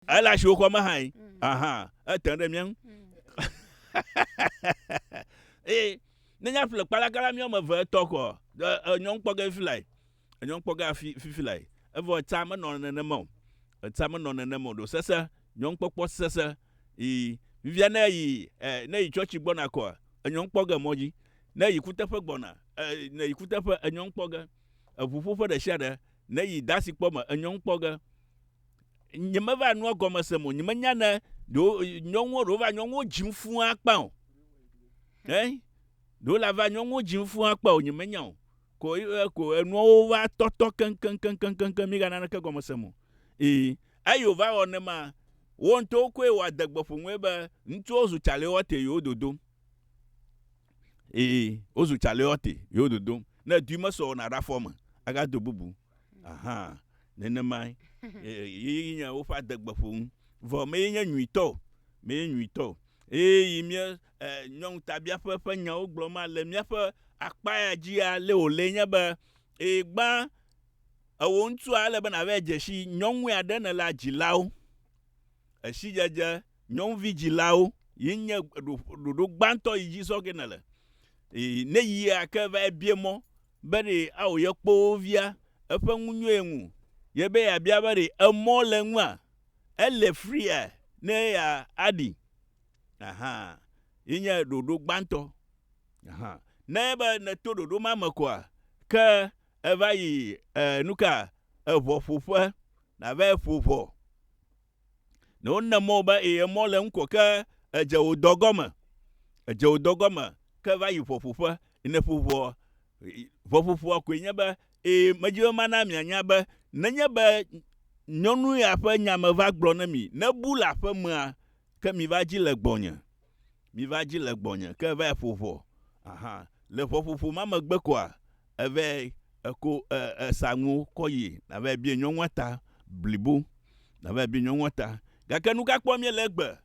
Ele asiwò xɔ me hã yi. Aha, ete ɖe mía ŋu. Eye ne nya ƒle kpalakala mía ame eve etɔ kɔ, enyɔ kpɔ ge fifi lae. Enyɔ kpɔ ge afi fifi lae. Evɔ etsa menɔ nenema o. Etsa menɔ nenema o. Ɖo sese, nyɔnukpɔkpɔ sese. Yi fifia ne yi ne yi tsɔtsi gbɔna kɔa, enyɔ kpɔ ge mɔ dzi. Ne yi kuteƒe gbɔna, ne yi kuteƒe enyɔ kpɔ ge. Eʋuƒoƒe ɖe sia ɖe, ne yi dasi kpɔ me enyɔ kpɔ ge. Nyemeva nua gɔme sem o. Nyemenya ne ɖewo nyɔnuwo ɖewo va nyɔnuwo dzim fũu akpa o. Ɛ ɖewo la va nyɔnuwo dzim fũu akpa o. Nyemenya o. Ko ko enuawo va tɔtɔ keŋkeŋkeŋkeŋkeŋ mi ga naneke gɔme sem o. Ee eyi wòva wɔ nema wo ŋutɔwo koe wɔ adegbe ƒo ŋue be ŋutsuwo zu tsalɛwɔte yewo dodom. Ee wozu tsalɛwɔte yewo dodom. Ne dui mesɔ o naɖe afɔ me agado bubu. Aha, nenemae. Ye nye woƒe adegbeƒonu. Vɔ mee nye nyuitɔ o. Mee nyuitɔ o. Eye yi mía nyɔnutabiaƒe ƒe nyawo gblɔm le míaƒe akpa ya dzia, le wòle nye be, eye gbã, ewò ŋutsua ele be nàva dze si nyɔnu ya ɖe nèle dzilawo. Esidzedze nyɔnuvi dzilawo yi nye ɖoɖo gbãtɔ yi dzi zɔ ge nèle. Ne yia ke va bia mɔ be ɖe ao yekpɔ wo via eƒe nu nyoe ŋu ye be yeabia be ɖe emɔ le eŋua ele fria ne ya aɖi aha ye nye ɖoɖo gbãtɔ aha ne be nèto ɖoɖo ma me koa ke eva yi e nuka eʋɔƒoƒe nava ƒo ʋɔ Ne wone mɔ be eye mɔ le ŋkɔ ke edze wò dɔ gɔme. Edze wò dɔ gɔme ke va yi ʋɔƒoƒe. Ne ƒo ʋɔ, ʋɔƒoƒoa koe nye be eye medzi be mana mianya be nenye be nyɔnu ya ƒe nya meva gblɔ ne mi, ne bu le aƒe mea, ke miva dzi le gbɔnye. Miva dzi le gbɔnye ke va ƒo ʋɔ. Aha. Le ʋɔƒoƒo ma megbe koa, Eve eko esa nuwo kɔ yi nava bia nyɔnua ta blibo. Nava bia nyɔnua ta. Gake nu ka kpɔm míele egbe?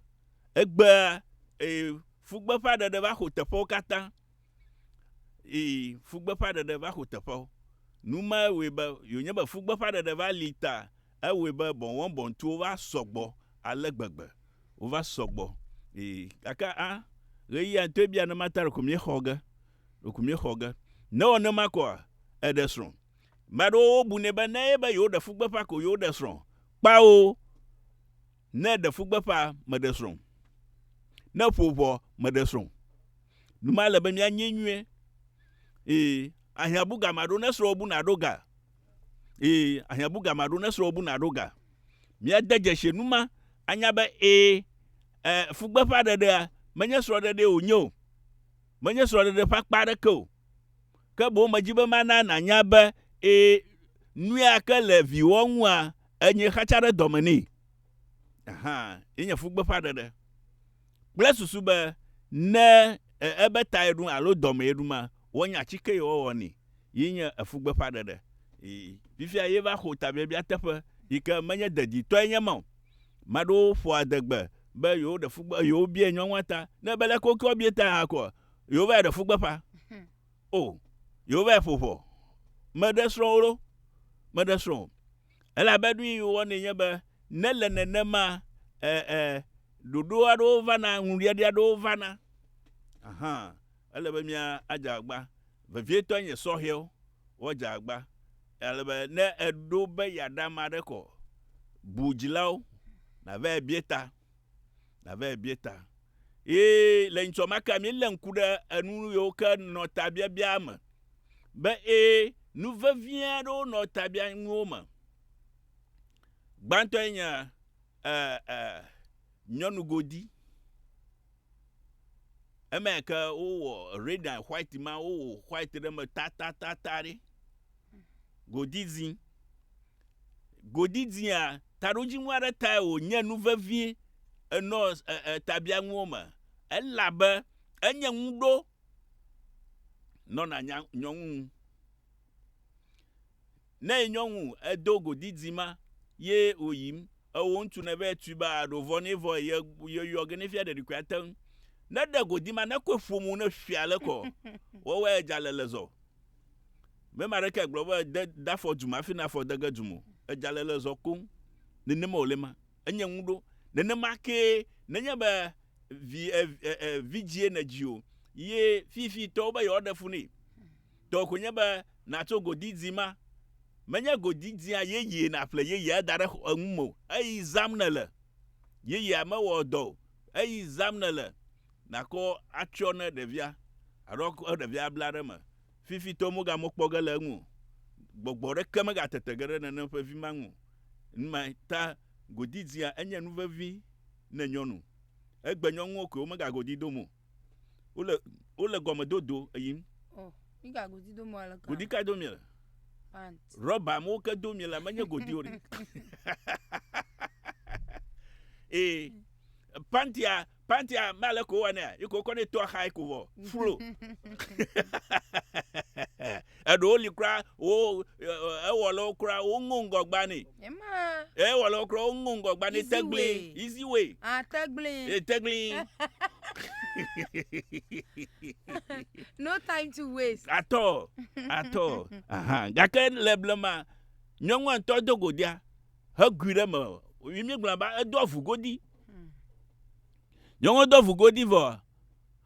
Egbea ee fugbeƒãɖeɖe va xo teƒewo katã. Ee fugbeƒãɖeɖe va xo teƒewo. Nu ma wɔe be yonye be fugbeƒãɖeɖe va li ta ewɔe be bɔwɔbɔntuwo va sɔgbɔ ale gbegbe. Wova sɔgbɔ. Ee gake a ɣeyiɣia ŋutɔe bia nema ta ɖeko míexɔ ge. Ɖeko míexɔ ge. Ne ewɔ nema koa, eɖe srɔ̃. Ame aɖewo wobunɛ be ne ye be yewoɖe fugbeƒã ko yewoɖe srɔ̃. Kpao, ne eɖe fugbeƒã, meɖe srɔ̃. Ne eƒo ʋɔ, meɖe srɔ̃. Nu ma ele be míanyɛ nyuie. Ee, ahiã bu game aɖo ne srɔ̃wò bu nàɖo ga. Ee, ahiã bu game aɖo ne srɔ̃wò bu nàɖo ga. Míade dzesi nu ma anya be ee, e, fugbeƒãɖeɖea menye srɔ̃ɖeɖee wònye o. Menye srɔ̃ɖeɖe ƒe akpa aɖeke o. Ke boŋ medi be mana nànya be ee, nu ya ke le viwòa ŋua, enye xatsa ɖe dɔme nɛ. Aha, ye nye fugbeƒãɖeɖe. Kple susu be ne ebe tae ɖum alo dɔmee ɖum ma, woanya atike yi woawɔ nɛ. Ye nye efugbeƒãɖeɖe. Fifia ye va xo tabiabia teƒe yi ke menye deditɔe nye ma o. Ame aɖewo ƒoa adegbe be yewoɖe fugbe, yewobia nyɔnua ta. Ne be leke woke woabia ta hã koa, yewovae ɖe fugbeƒã. O, yewovae ƒo ʋɔ. Meɖe srɔ̃ o lo, meɖe srɔ̃ o. Elabe nu yi wowɔnɛ nye be, ne le nenema, e, e, ɖoɖo aɖewo vana, ŋuɖiaɖia aɖewo vana. Aha, ele be mía adze agbagba. Vevietɔe nye sɔhɛwo, woadze agbagba. Ale be ne èɖo be yeaɖe ame aɖe kɔ, bu dzilawo nàvae bia ta, nàvae bia ta. Eye le nyitsɔ ma kea, míelé ŋku ɖe enu yiwo ke nɔ tabiabia me be ee, nu vevi aɖewo nɔ tabianuwo me. Gbãtɔe nye e, e, nyɔnugodi. Eme ke wowɔ red and white ma, wowɔ white ɖe eme tatatata ɖe. Godizi. Godizia, taɖodzinu aɖe tae wònye nu vevi enɔ tabianuwo me. Elabe enye ŋuɖo nɔna nyɔnu ŋu. Ne nyɔnu edo godizi ma ye wòyim, ewò ŋutsu nèva tui be aɖo vɔ nɛ vɔ ye yɔ ge ne fia ɖeɖi koe ate ŋu. Ne ɖe godi ma ne kɔe ƒo mo ne fia le kɔ, wɔwɔe dza le le zɔ. Mema ɖeke gblɔ be de de afɔ du me hafi ne afɔ de ge du me o. Edza le le zɔ koŋ. Nenema wòle ma. Enye ŋu ɖo. Nenema kee nenye be vi e, e, e, vidzie nèdzi o ye fifitɔwo be yewoaɖe fu nɛ. Tɔ ko nye be nàtso godidi ma. Menye godidia yeye nàƒle yeyea da ɖe eŋu me o. Eyi zãm nèle. Yeyea mewɔ dɔ o. Eyi zãm nèle. Nàkɔ atsyɔ ne ɖevia alo akɔ ɖevia abla ɖe eme. Fifitɔwo megamɔ kpɔ ge le eŋu o. Gbɔgbɔ ɖeke megatete ge ɖe nenem ƒe vi ma ŋu o. Numa ta godidia enye nu vevi ne nyɔnu. Egbe nyɔnuwo koe womegagodi dom o. Wole wole gɔmedodo eyim. Oh, mi gagodi dom aleke? Godi ka dom miele? Pant. Rɔba amewo ke dom miele menye godi o ɖe. Ee, pantia Pantia ma le ko wɔnɛ yi ko kɔ ne to axa yi ko vɔ flo. Eɖewo li kura wo ewɔlawo kura wo ŋo ŋgɔgba nɛ. Ema. Ewɔlawo kura wo ŋo ŋgɔgba nɛ Easy tegblẽ. way. Easy way. Ah, tegblẽ. E tegblẽ. No time to waste. Atɔ atɔ. Aha gake le blema nyɔnua ŋutɔ do godia hegui ɖe eme. Mi míegblɔna be edo avu godi. Nyɔnuwo do ʋu godi vɔ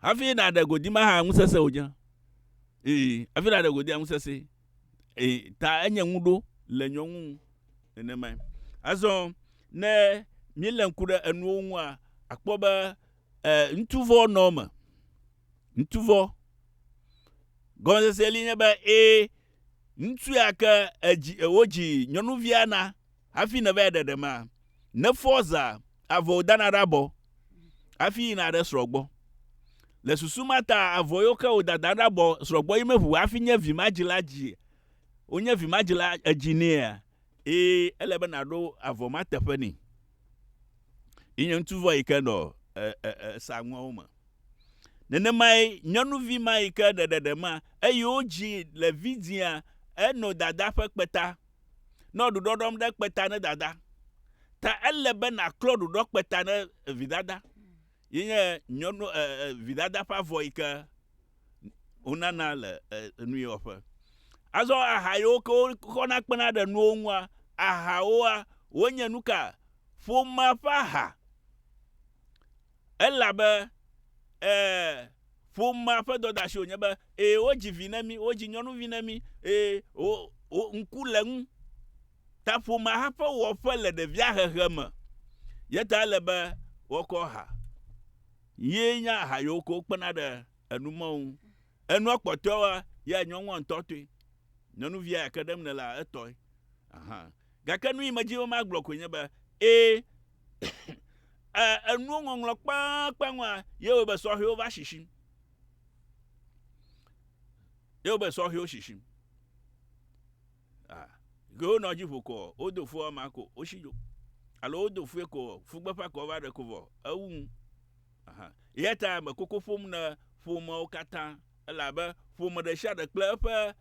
hafi nàɖe godi ma hã ŋusese wònye. Ee, hafi nàɖe godia ŋusese. Ee, ta enye ŋuɖo le nyɔnu ŋu nenemae. Azɔ ne míelé ŋku ɖe enuwo ŋua, akpɔ be e, ŋutuvɔ nɔ eme. Ŋutuvɔ. Gɔmesese li nye be ee, ŋutsu ya ke edzi wodzi nyɔnuvia na hafi nèva yi ɖeɖe mea, nefɔ zã avɔ wòdana ɖe abɔ hafi yina ɖe srɔ̃ gbɔ. Le susu ma ta avɔ yiwo ke wòdada ɖe abɔ srɔ̃ gbɔ yi meʋu hafi nye vi ma dzi la dzi wonye vi ma dzi la edzi nɛa, ee ele be nàɖo avɔ ma teƒe nɛ. Yi nye ŋutuvɔ yi ke nɔ e, e, e, saŋuawo me. Nenemae nyɔnuvi ma yi ke ɖeɖeɖe ma eye wodzi le vidzĩa enɔ dada ƒe kpeta. Nɔ ɖuɖɔ ɖɔm ɖe kpeta ne dada. Ta ele be nàklɔ ɖuɖɔ kpeta ne vidada. Ye nye nyɔnu e, e, vidada ƒe avɔ yi ke wonana le e, nuyɔƒe. Azɔ aha yiwo ke woxɔna kpena ɖe nuwo ŋua, ahawoa, wonye nu ka? Ƒomea ƒe aha. Elabe e, ƒomea ƒe dɔdeasi wònye be ee wodzi vi na mí, wodzi nyɔnuvi na mí, ee wo, wo ŋku le ŋu. Ta ƒomea hã ƒe wɔƒe le ɖevia hehe me. Ye ta ele be woakɔ ha. Ye nye aha yiwo ke wokpena ɖe enu mawo ŋu. Enua kpɔtɔewoa, ya nyɔnua ŋutɔ tɔe. Nyɔnuvia ya ke ɖem nèlea, etɔe. Aha. Gake nu yi medzi be magblɔ koe nye be ee e, enuwo ŋɔŋlɔ kpakpaŋua ye wɔe be sɔhɛwo va shishim. Ye wɔe be sɔhɛwo shishim. Ah, ke wonɔ dzi ƒo ko wodo fu ama ko woshi dzo. Alo wodo fue ko fugbeƒe ko va ɖe ko vɔ ewu nu. Aha. Eya ta me koko ƒom ne ƒomewo katã elabe ƒome ɖe sia ɖe kple eƒe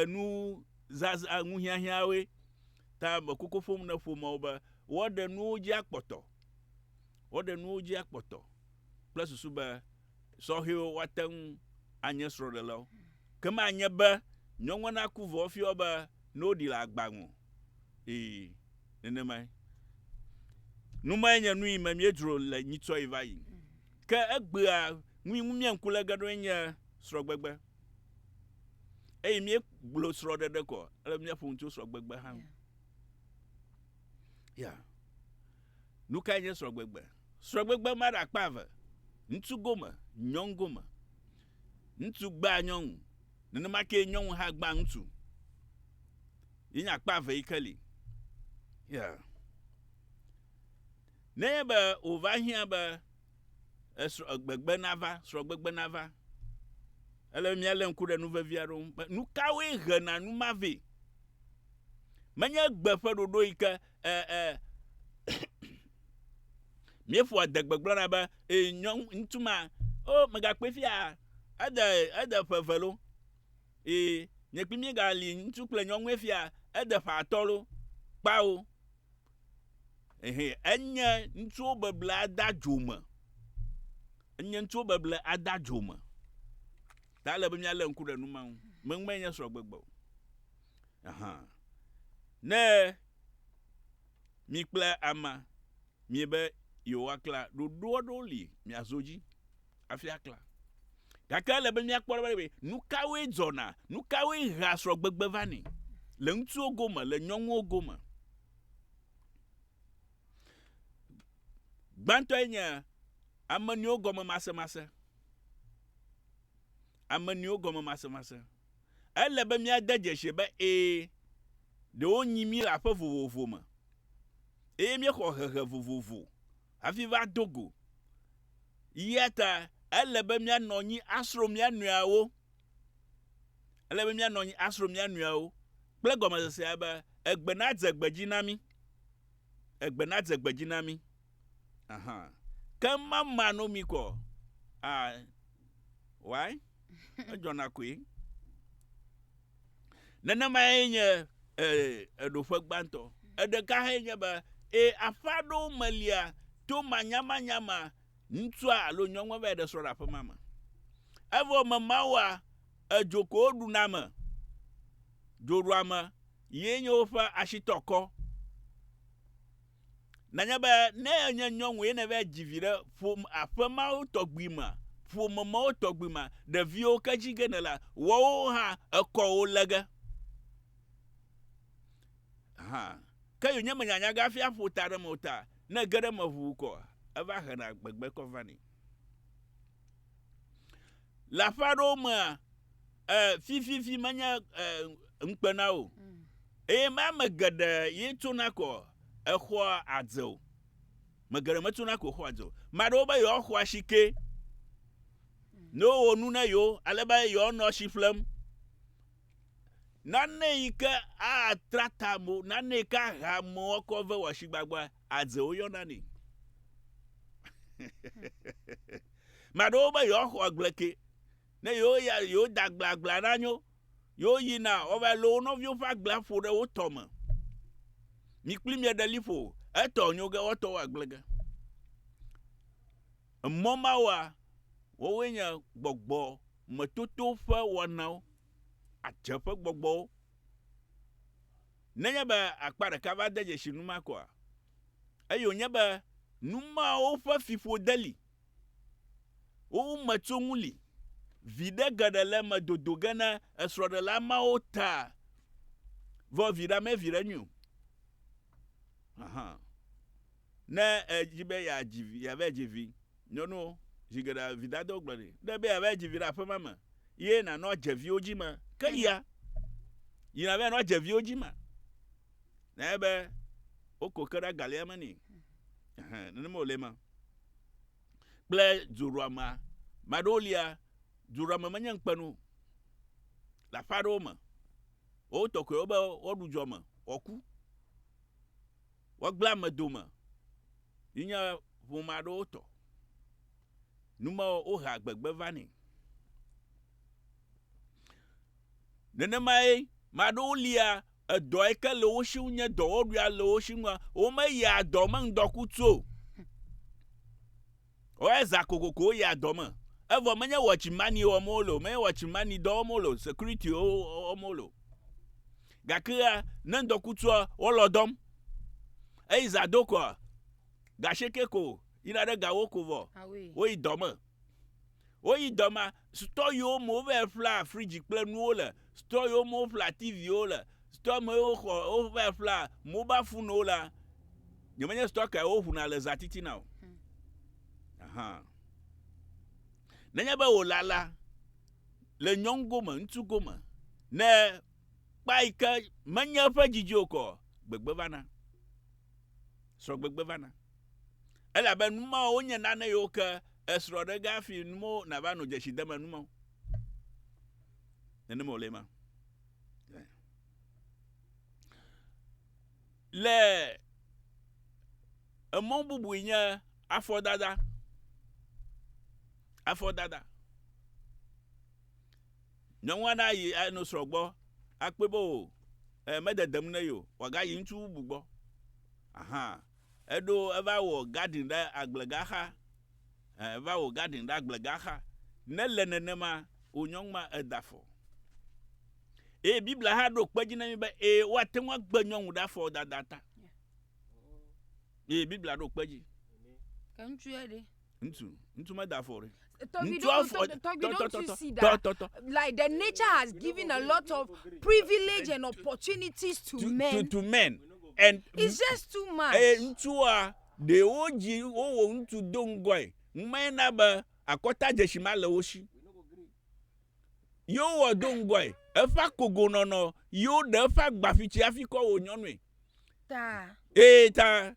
enu zazã nuhiahiãwoe. Ta me koko ƒom ne ƒomewo be woaɖe nuwo dzi akpɔtɔ. Woaɖe nuwo dzi akpɔtɔ kple susu be sɔhɛwo woate ŋu anye srɔ̃ɖelawo. Ke manye be nyɔnua naku vɔ fiɔ be ne woɖi le agba ŋu o. Ee, nenemae. Nu mae nye nu yi me míedzro le nyitsɔ yi va yi. Ke egbea nu yi ŋu mía ŋku lé ge ɖoe nye srɔ̃gbegbe. Eye míegblɔ srɔ̃ɖeɖe kɔ, ele be míaƒo nu tso srɔ̃gbegbe hã ŋu. Ya. Nu kae nye srɔ̃gbegbe? Srɔ̃gbegbe ma ɖe akpa eve. Ŋutsu gome, nyɔnu gome. Ŋutsu gbea nyɔnu, nenema kee nyɔnu hã gbea ŋutsu. Ye nye akpa eve yi ke li. Ya. Nenye be wòva hiã be esrɔ̃gbegbe nava, srɔ̃gbegbe nava, ele be míalé ŋku ɖe nu vevi aɖewo ŋu be nu kawoe hena nu ma vɛ. Menye egbe ƒe ɖoɖo yi ke e, e, míeƒoa adegbe gblɔna be ee nyɔnu ŋutsu ma o megakpɔe fia ede ede ƒe eve lo ee nye kpli míegali ŋutsu kple nyɔnue fia ede ƒe atɔ lo kpao Ehe, enye ŋutsuwo beble ada dzo me. Enye ŋutsuwo beble ada dzo me. Ta ele be míalé ŋku ɖe nu ma ŋu. Meŋue nye srɔ̃gbegbe o. Aha. Ne mi kple ama. Miebe yewoakla, ɖoɖo aɖewo li miazɔ dzi hafi akla. Gake ele be míakpɔ ɖa be nu kawoe dzɔna, nu kawoe hea srɔ̃gbegbe vanɛ le ŋutsuwo gome, le nyɔnuwo gome. Gbãtɔe nye ame nɔewo gɔme masemase. Ame nɔewo gɔme masemase. Ele be míade dzesi be ee, ɖe wonyi mí le aƒe vovovo me eye míexɔ hehe vovovo hafi va do go. Eya ta ele be míanɔ anyi asrɔ̃ mía nɔewo. Ele be míanɔ anyi asrɔ̃ mía nɔewo kple gɔmesesea be egbe nadze gbe dzi na mí. Egbe nadze gbe dzi na mí. Aha. Ke mama no mi kɔ. Ah, why? Edzɔna koe. Nenemae nye eɖoƒe gbãtɔ. Eɖeka hãe nye be, e aƒe aɖewo me lia, to manyamanya ma, ŋutsua alo nyɔnua va yi ɖe srɔ̃ ɖe aƒe ma me. Evɔ ame mawoa, edzo ko woɖuna ame. Dzoɖuame ye nye woƒe asitɔkɔ. Nanye be ne enye nyɔnu ye nèva dzi vi ɖe ƒome aƒe mawo tɔgbi mea, ƒome mawo tɔgbi mea, ɖeviwo ke dzi ge nèlea, woawo hã ekɔ wo lé ge. Hã. Ke yonye menyanya ge hafi aƒo ta ɖe eme o ta, ne ege ɖe eme ʋuu kɔa, eva hena gbegbe kɔ vanɛ. Le aƒe aɖewo mea, e, fififi menye e, ŋukpe na o. Eye me ame geɖe ye tsona kɔ exɔa adze o. Me geɖe metsona ko xɔa adze o. Ame aɖewo be yewoaxɔ asike ne wowɔ nu na yewo ale be yewoanɔ asi ƒlem. Nane yi ke atra ta amewo, nane yi ke ahe amewo akɔ ve wɔ asigbagba, adze woyɔna nɛ. Ame aɖewo be yewoaxɔ agbleke ne yewo ya yewo da agble agblea nanyo. Yewo yina woava lé wo nɔviwo ƒe agblea ƒo ɖe wo tɔ me. Mi kpli mieɖe liƒo, etɔ nyo ge woatɔ wo agble ge. Emɔ mawoa, woawoe nye gbɔgbɔ metoto ƒe wɔnawo, adze ƒe gbɔgbɔwo. Nenye be akpa ɖeka va de dzesi nu ma koa, eye wònye be nu mawo ƒe fiƒode li. Wo metsonu li. Viɖe geɖe le eme dodo ge ne esrɔ̃ɖela mawo ta. Vɔ viɖe ame viɖe nyui o. Aha. Ne edzi be yeadzi vi, yeava dzi vi, nyɔnuwo, zi geɖe vidadawo gblɔ nɛ, ne be yeava dzi vi ɖe aƒe ma me, ye nànɔ adze viwo dzi ma, ke yia, yi nàva nɔ adze viwo dzi ma. Na be woko ke ɖe agalia me nɛ. Ɛhɛn, nenema wòle ma. Kple dzoɖuamea, ame aɖewo lia, dzoɖuame menye ŋukpenu o. Le aƒe aɖewo me, wowotɔ koe wobe woaɖu dzɔme, woaku, woagblẽ ame dome. Yi nye ƒome aɖewo tɔ. Nu mawo wohea gbegbe vanɛ. Nenemae ame aɖewo lia edɔ yi ke le wo si nye dɔwɔɖuia le wo si ŋua, womeyia dɔ me ŋdɔkutsu o. Woya zã kokoko woyia dɔ me. Evɔ menye wɔtsimani wɔm wole o, menye wɔtsimani dɔ wɔm wole o, security wɔm wole o. Gakea ne ŋdɔkutsua wolɔ dɔm eyi zã do koa, gasieke ko yina ɖe gawo ko vɔ woyi dɔ me. Woyi dɔ ma, stɔ yiwo me wova ƒlea fridzi kple nuwo le, stɔ yiwo me woƒlea TV-wo le, stɔ me woxɔ wova ƒlea mobile phone-wo lea, nyemenye stɔ kae woʋuna le zã titina o. Aha. Nenye be wòlala le nyɔnu gome, ŋutsu gome, ne kpa yi ke menye eƒe dzidzi o kɔ, gbegbe vana. Srɔ̃gbegbe vana. Elabe nu mawo wonye nane yiwo ke esrɔ̃ ɖe ge hafi nu mawo nava nɔ dzesi dem enu mawo. Nenema wòle ma. Le emɔ bubui nye afɔdada. Afɔdada. Nyɔnu aɖe ayi ano srɔ̃ gbɔ akpɔe be o mededem ne ye o, wòagayi ŋutsu bubu gbɔ. Aha. Eɖo eva wɔ garden ɖe agblega xa. Eva wɔ garden ɖe agblega xa. Ne le nenema, wò nyɔnu ma eda afɔ. Eye Biblia hã ɖo kpe edzi na mí be ee, woate ŋu agbe nyɔnu ɖe afɔdada ta. Ye Biblia ɖo kpe dzi. Ke ŋutsu ya ɖe? Ŋutsu, ŋutsu meda afɔ o ɖe. Tɔgbi Ŋutsu don't, afɔ tɔgbi, don't you tɔ see tɔ that? tɔ tɔ Like the nature has given a lot of privilege and opportunities to to to men. to men and It's just too much. eye ŋutsua ɖewo dzi wowɔ ŋutsu do ŋgɔe ŋmae na be akɔta dzesi ma le wo si. Yewo wɔ do ŋgɔe eƒe akogonɔnɔ yewo ɖe eƒe agbaƒitsi hafi kɔ wɔ nyɔnue. Ta. Eye ta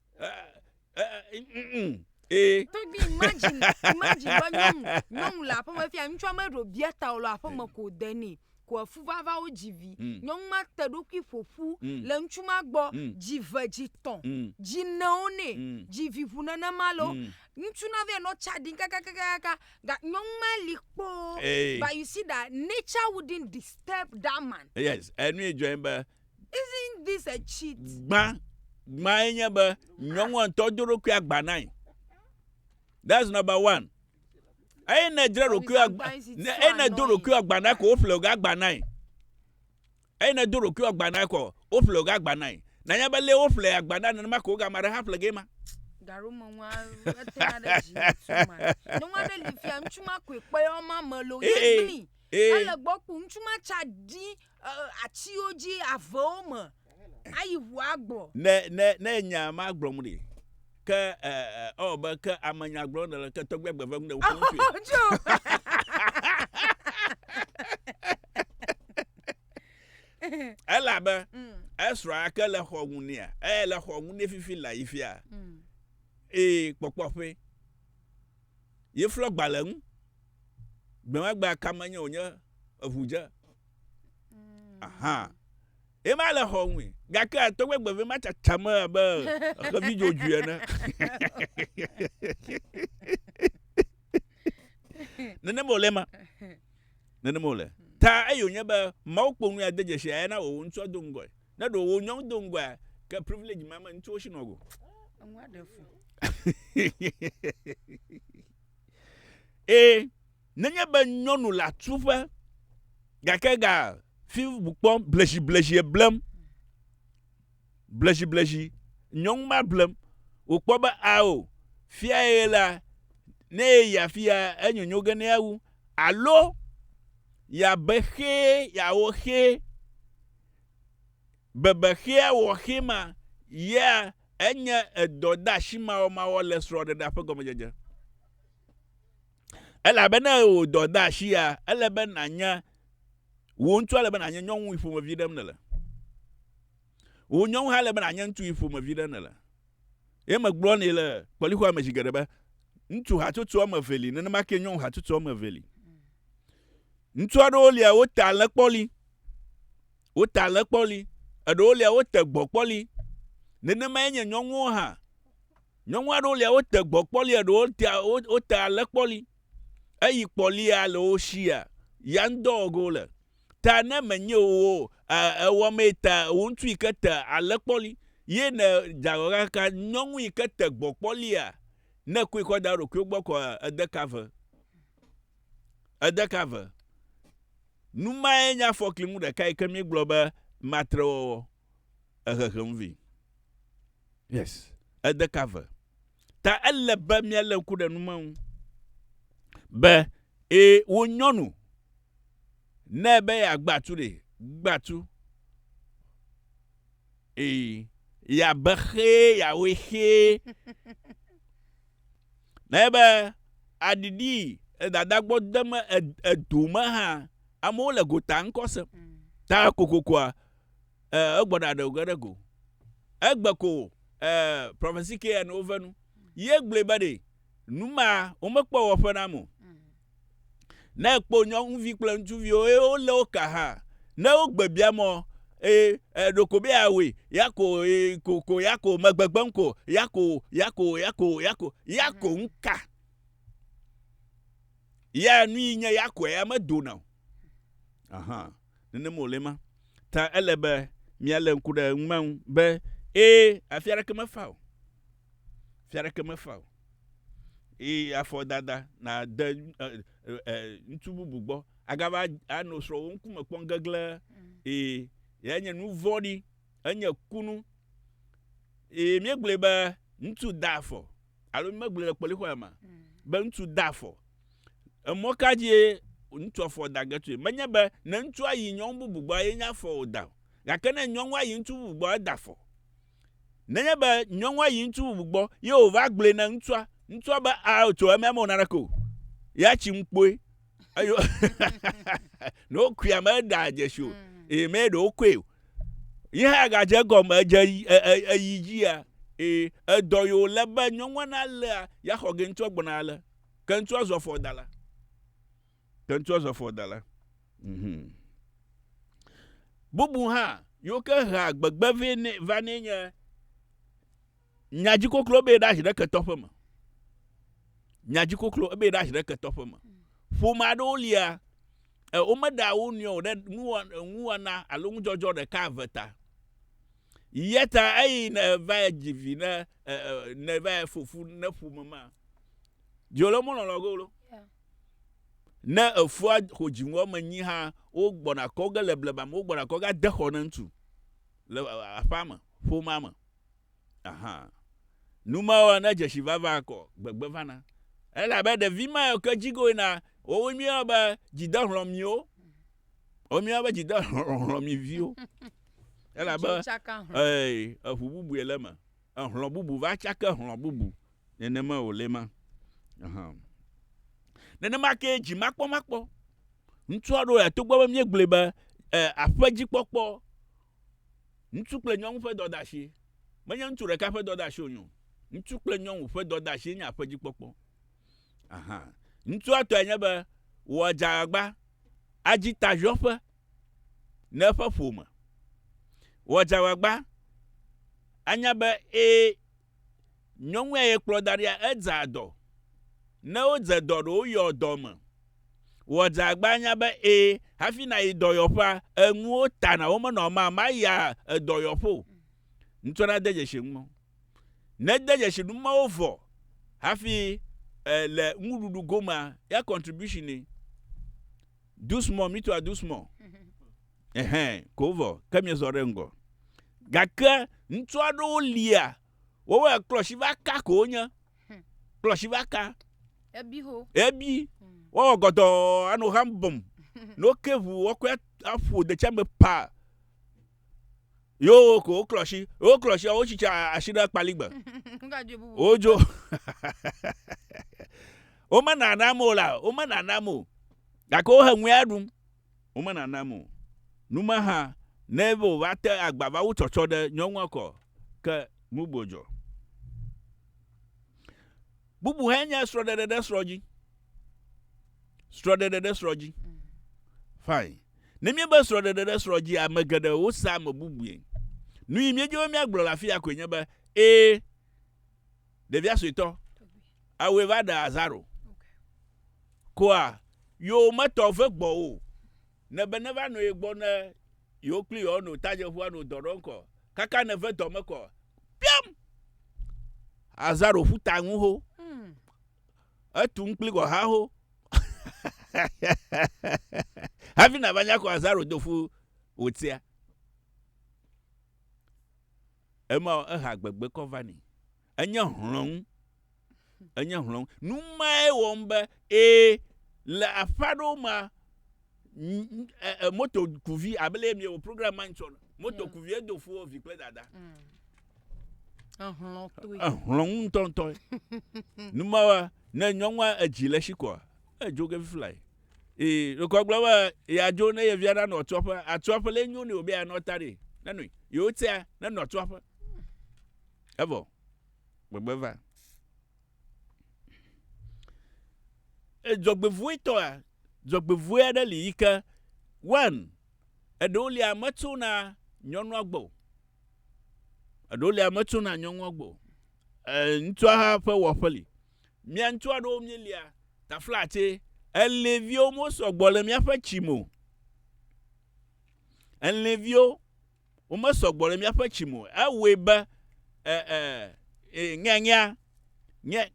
ee. Tɔgbi imagine imagine be nyɔnu nyɔnu le aƒeme fia ŋutsua meɖo bia ta o le aƒeme ko de nɛ ko efu vava wo dzi vi. Nyɔnu ma te ɖokui ƒoƒu le ŋutsu ma gbɔ dzi ve dzi tɔ̃ dzi newo nɛ dzi vi ʋu nenema lo. Ŋutsu na vɛ nɔ tsa ɖim kakakakaka ga nyɔnu ma li kpoo. But you see that nature wouldn't disturb that man. Yes, enu yi dzɔe be Isn't this a cheat? Gbã, gbãe nye be nyɔnua ŋutɔ do ɖokui agba nae. That's number one. Eye ne dzra ɖokui agba, eye ne do ɖokui agba na ko woƒle wò agba nae. Eye ne do ɖokui agba na ko woƒle wò agba nae. Nanya be lé woƒle agba na nenema ko wogame aɖe hã ƒle ge ma. Gaɖo me nua etena ɖe dzi too much. Nyɔnu aɖe li fia ŋutsu ma koe kpe yɔ ma me lo ye gli. Ele gbɔ kpo ŋutsu ma tsa ɖi atiwo dzi avewo me ayi ʋua gbɔ. Ne ne ne nya ma gblɔm ɖi ke ɛ ɔ be ke ame nya gblɔm nele ke tɔgbe gbeve ŋu ɖe woƒe ŋutsu. Elabe esrɔ̃a ke le xɔ ŋu nea eye le xɔ ŋu ne fifi le ayi fia eye kpɔkpɔ ƒe ye flɔ gbalẽ ŋu gbemagbe kame nye wònye eʋu dze. Aha. Ye ma le xɔ ŋui. Gake tɔgbe gbeve ma tsatsa me abe xevi dzodzoe ene. Nenem wòle ma. Nenem wòle. Ta eyi wònye be Mawu kpo nu ya de dzesi ya na wò ŋutsua do ŋgɔe. Ne ɖe wò nyɔnu do ŋgɔea, ke privilege ma me ŋutsuwo si nɔ go. Enua ɖe fu. Ee. Nenye be nyɔnu le atuƒe gake ga fi bu kpɔm bleziblezie blem, bleziblezi nyɔnu ma blem wòkpɔ be ao fiae la ne yeyi afia enyonyo ge ne awu alo yeabe xee yeawɔ xee bebe xea wɔ xee ma yea enye edɔdeasi mawɔmawɔ le srɔ̃ɖeɖea ƒe gɔmedzedze. Elabe ne wò dɔdeasi ya, ele be nànya wò ŋutsu ele be nànya nyɔnu yi ƒomevi ɖem nèle. Wò nyɔnu hã ele be nànya ŋutsu yi ƒomevi ɖem nèle. Ye megblɔ nɛ le kpɔlixɔa me zi geɖe be ŋutsu hatsotso woame eve li, nenema ke nyɔnu hatsotso woame eve li. Ŋutsu aɖewo lia wote alẽkpɔli, wote alẽkpɔli, eɖewo lia wote gbɔ̃kpɔli. Nenemae nye nyɔnuwo hã. Nyɔnu aɖewo lia wote gbɔ kpɔli eɖewo tea wote ale kpɔli. Eyi kpɔlia le wo shia ya ŋdɔ wɔ ge wole. Ta ne menye wo ewɔ mee ta wo ŋutsu yi ke te ale kpɔli ye ne dza kaka nyɔnu yi ke te gbɔ kpɔlia ne koe kɔ da ɖokuiwo gbɔ kɔ ede ka ve. Ede ka ve. Numae nye afɔkli ŋu ɖeka yi ke míegblɔ be matrewɔwɔ ehehem vi. Yes, ede ka ve. Ta ele be míalé ŋku ɖe nu ma ŋu be ee wo nyɔnu ne be yeagba tu ɖe gba tu ee yeabe xee yeawoe xee ne be aɖiɖi dada gbɔ deme edo me hã amewo le gota ŋkɔ sem ta kokokoa egbɔna ɖe ge ɖe go. Egbe ko prophecy ke ene wove nu. Ye gblɔe be ɖe nu ma womekpɔ wɔƒe na mo. Ne ekpɔ nyɔnuvi kple ŋutsuviwo eye wolé wo ka hã, ne wogbe bia mɔ eye ɖeko be yeawɔe ya ko e ko ko ya ko megbegbe ko ya ko ya ko ya ko ya ko ya ko ŋka. Ya nu yi nye ya ko ya medona o. Aha. Nenem wòle ma. Ta ele be míalé ŋku ɖe nu ma ŋu be, ee, afi aɖeke mefa o. Afi aɖeke mefa o. Eye afɔdada nàde ŋutsu bubu gbɔ agava anɔ srɔ̃wò ŋkume kpɔm gegle. Ee, ya nye nu vɔ̃ɖi, enye kunu. Eye míegblɔe be. Ŋutsu da afɔ alo megblɔe le kpɔlixɔ ya ma be ŋutsu da afɔ. Emɔ ka dzie ŋutsu afɔ da ge tsoe? Menye be ne ŋutsua yi nyɔnu bubu gbɔ ye nye afɔ wòda o. Gake ne nyɔnua yi ŋutsu bubu gbɔ eda afɔ. Nenye be nyɔnua yi ŋutsu bubu gbɔ ye wòva gblɔe na ŋutsua, ŋutsua be a tso emea mewɔ naneke o. Ya tsi ŋu kpoe. Eyo ne wokui ame eɖa dzesi o. Eye me ɖe wokɔe o. Ye hã gadze egɔme edze eyi dzia ee edɔ yi wòle be nyɔnua nalea ya xɔ ge ŋutsua gbɔna ale. Ke ŋutsua zu afɔdala. Ke ŋutsua zu afɔdala. Mhm. Bubu hã yiwo ke hea gbegbe vɛ nɛ va nɛ nye nyadzikoklo ebe ɖe asi ɖe ketɔ ƒe me. Nyadzikoklo ebe ɖe asi ɖe ketɔ ƒe me. Ƒome aɖewo lia e, womeɖea wo nɔewo ɖe nuwɔna alo nudzɔdzɔ ɖeka eve ta. Ya ta eyi ne va dzi vi ne ne va fofu ne ƒome ma dzo le molɔlɔ go lo. Ne efua xo dzi wɔme nyi hã wogbɔna kɔ ge le blema me wogbɔna kɔ ge ade xɔ ne ŋutsu le aƒea me ƒomea me. Aha. Numawo ne dzesi vava kɔ gbegbe vana. Elabe ɖevi ma ke dzi go yina wowo míeyɔ be dzidehlɔ̃miwo. Wo míeyɔ be dzidehlɔ̃miviwo. Elabe ee eʋu bubue le eme. Ehlɔ̃ bubu va tsake hlɔ̃ bubu. Nenema wòle ma. Aha. Nenema kee dzimakpɔmakpɔ. Ŋutsu aɖewo ya togbɔ be míegblɔe be aƒedzikpɔkpɔ Ŋutsu kple nyɔnu ƒe dɔdeasi. Menye ŋutsu ɖeka ƒe dɔdeasi wònye o. Ŋutsu kple nyɔnu ƒe dɔdeasie nye aƒedzikpɔkpɔ. Aha. Ŋutsua tɔe nye be wòadze agbagba adzi taziɔƒe ne eƒe ƒome. Wòadze agbagba anya be ee nyɔnua ye kplɔ da ɖia edzea dɔ. Ne wodze dɔ ɖe woyɔ dɔ me. Wɔ dze agba nya be ee hafi nàyi dɔyɔƒea, enuwo tana womenɔ ma mayi edɔyɔƒe o. Ŋutsua nade dzesi nu mawo. Nede dzesi nu mawo vɔ hafi le nuɖuɖu gomea, ya contribution ni. Doucement, mi tɔa doucement. Ehɛn, ko vɔ, ke miezɔ ɖe ŋgɔ. Gake ŋutsu aɖewo lia, woƒe klɔsi va ka ko wonye. Kplɔ va ka. Ebi ho. Ebi. Wɔwɔ gɔdɔ ano ham bɔm. Ne woke ʋu wɔkɔe aƒo detsia me pa. Yo ko woklɔ asi. Woklɔ asi wotsitsi asi ɖe kpaligbe. Wodzo. Womenanam o la, womenanam o. Gake wohe ŋuia ɖum. Womenanam o. Numa hã ne wova te agba va wu tsɔtsɔ ɖe nyɔnua kɔ ke nu gbɔdzɔ. Bubu hãe nye srɔ̃ɖeɖe ɖe srɔ̃ dzi. Srɔ̃ɖeɖe ɖe srɔ̃ dzi. Fine. Ne míebe srɔ̃ɖeɖe ɖe srɔ̃ dzi, ame geɖewo sea ame bubue. Nu yi míedzi be míagblɔ le afi ya koe nye be, ee, ɖevia suetɔ, awɔe va ɖe Azaro. Koa, yewo metɔ ve gbɔ o. Ne be neva nɔ ye gbɔ ne yewo kpli yewo no tadzeʋua no dɔ ɖɔ ŋkɔ. Kaka ne ve dɔ me kɔ, piam! Azaro ƒu ta ŋu ho. Etu ŋkpli gɔ hã ho. Hafi nava nya kɔ Azaro do ƒu wòtia. Ema eha gbegbe kɔ va ni. Enye hlɔ̃nu. Enye hlɔ̃nu. Nu mae wɔm be ee le aƒe aɖewo mea moto kuvi abe le miewɔ program ma ŋtsɔ moto kuvi edo fu vi kple dada. Ehlɔ̃ ŋutɔŋutɔ. Numawa ne nyɔnua edzi le esi kɔa edzo ge fiflae. Ee ɖekɔ gblɔ be yeadzo ne ye via nanɔ atsuaƒe atsuaƒe le nyo ne wòbe yeanɔ ta ɖe nenɔe yewo tia nenɔ atsuaƒe. Evɔ gbegbe va. Dzɔgbevɔ̃etɔa, dzɔgbevɔ̃e aɖe li yi ke one, eɖewo lia metsona nyɔnua gbɔ o. Eɖewo lia metsona nyɔnua gbɔ o. Ŋutsua hã ƒe wɔƒe li. Mía ŋutsu aɖewo míelia taflatse, elẽviwo mesɔ gbɔ le míaƒe tsi me o. Elẽviwo womesɔ gbɔ le míaƒe tsi me o. Ewɔe be e, e, e, ŋɛŋɛa nye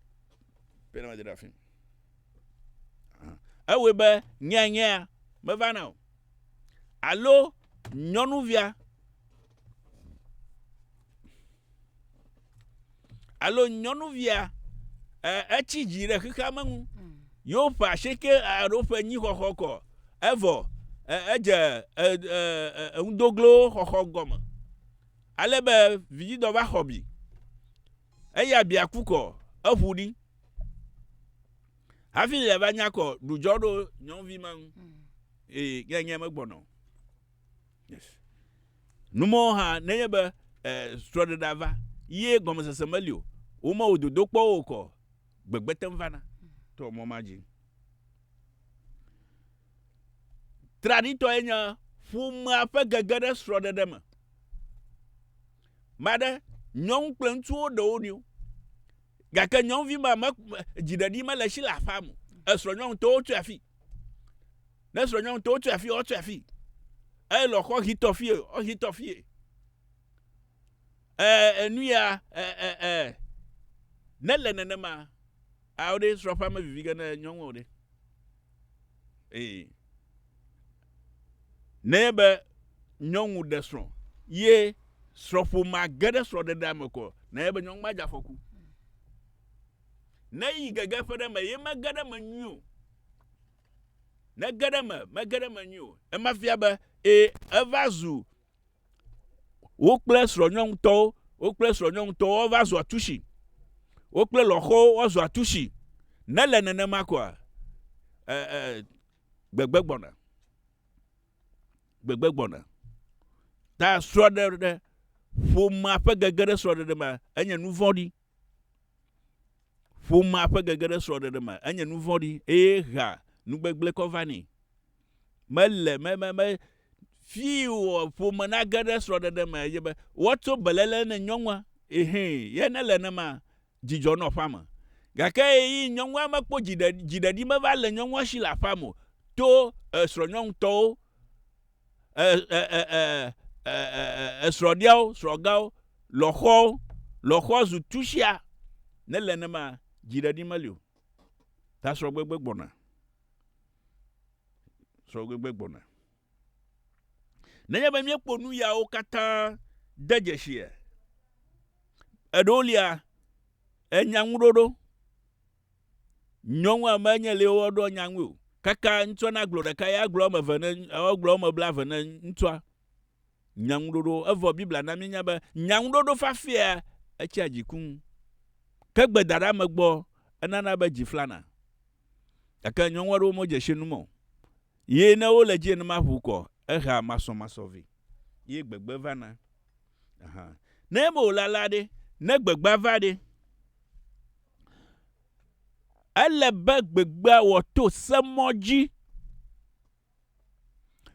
ewɔe be ŋɛŋɛa mevana o. Alo nyɔnuvia Alo nyɔnuvia etsi dzi ɖe xexea me ŋu. Yewo ƒe asieke alo ƒe enyi xɔxɔ kɔ evɔ edze eŋudoglowo xɔxɔ gɔme. Ale be vidzidɔ va xɔ bi. Eya bia ku kɔ eʋu ɖi. Hafi le va nya kɔ ɖudzɔ ɖo nyɔnuvi ma ŋu. Ee, nye nye megbɔnɔ. Yes. Numɔwo hã nenye be eh, srɔ̃ɖeɖea va ye gɔmesese meli o, womewɔ dodokpɔwo o kɔ, gbegbe te ŋu vana to mɔ ma dzi. Traɖitɔe nye ƒomea ƒe gege ɖe srɔ̃ɖeɖe me. Maɖe nyɔnu kple ŋutsuwo ɖe wo nɔewo. Gake nyɔnuvi ma me dziɖeɖi mele esi le aƒea me o. Esrɔ̃ nyɔnutɔwo tsoe afi. Ne srɔ̃nyɔnu tɔwo tsoe afi, wotsɔe afi. Eye lɔxɔ hitɔ fie, wohitɔ fie. E, enu ya, e, e, e, ne le nenema, awo ɖe srɔ̃ƒea me vivi ge ne nyɔnuwo ɖe. Ee. Ne be nyɔnu ɖe srɔ̃ ye srɔ̃ƒomea ge ɖe srɔ̃ɖeɖea me kɔ, ne be nyɔnu ma dze afɔku. Ne yi gege ƒe ɖe me ye mege ɖe me nyuie o. Ne ge ɖe eme, mege ɖe eme nyuie o. Ema fia be ee, eva zu wo kple srɔ̃nyɔnutɔwo, wo kple srɔ̃nyɔnutɔwo wova zu atusi. Wo kple lɔ̃xowo woazu atusi. Ne le nenema koa, e, e, gbegbe gbɔna. Gbegbe gbɔna. Ta srɔ̃ɖeɖe, ƒomea ƒe gege ɖe srɔ̃ɖeɖe me enye nu vɔ̃ɖi. Ƒomea ƒe gege ɖe srɔ̃ɖeɖe me enye nu vɔ̃ɖi eye hea nugbegblẽ kɔ vanɛ. Mele me me me fi wɔ ƒome nage ɖe srɔ̃ɖeɖe me ye be woatso beléle ne nyɔnua ehee ye ne le nema dzidzɔ nɔ aƒea me. Gake ɣeyiɣi nyɔnua mekpɔ dziɖe dziɖeɖi meva le nyɔnua si le aƒea me o to esrɔ̃nyɔnutɔwo esrɔ̃ɖiawo, srɔ̃gãwo, lɔ̃xoawo, lɔ̃xoa zu tusia. Ne le nenema, dziɖeɖi meli o. Ta srɔ̃gbegbe gbɔna. Srɔ̃gbegbe gbɔna. Nenye be míekpɔ nu yawo katã de dzesia, eɖewo lia, enyaŋuɖoɖo. Nyɔnua menye le woɖo nya ŋui o. Kaka ŋutsua nagblɔ ɖeka ya agblɔ eme eve ne agblɔ eme blaeve ne ŋutsua. Nyaŋuɖoɖo evɔ Biblia na míenya be nyaŋuɖoɖo fafɛa etsia dziku ŋu. Ke gbedaɖeame gbɔ enana be dzi flana. Gake nyɔnu aɖewo medze si nu me o. Ye ne wole dzi nenema ʋu kɔ ehea masɔmasɔ vɛ. Ye gbegbe vana. Aha. Ne eme wòle alea ɖe, ne gbegbea va ɖe, Ele be gbegbea wɔ to semɔ dzi.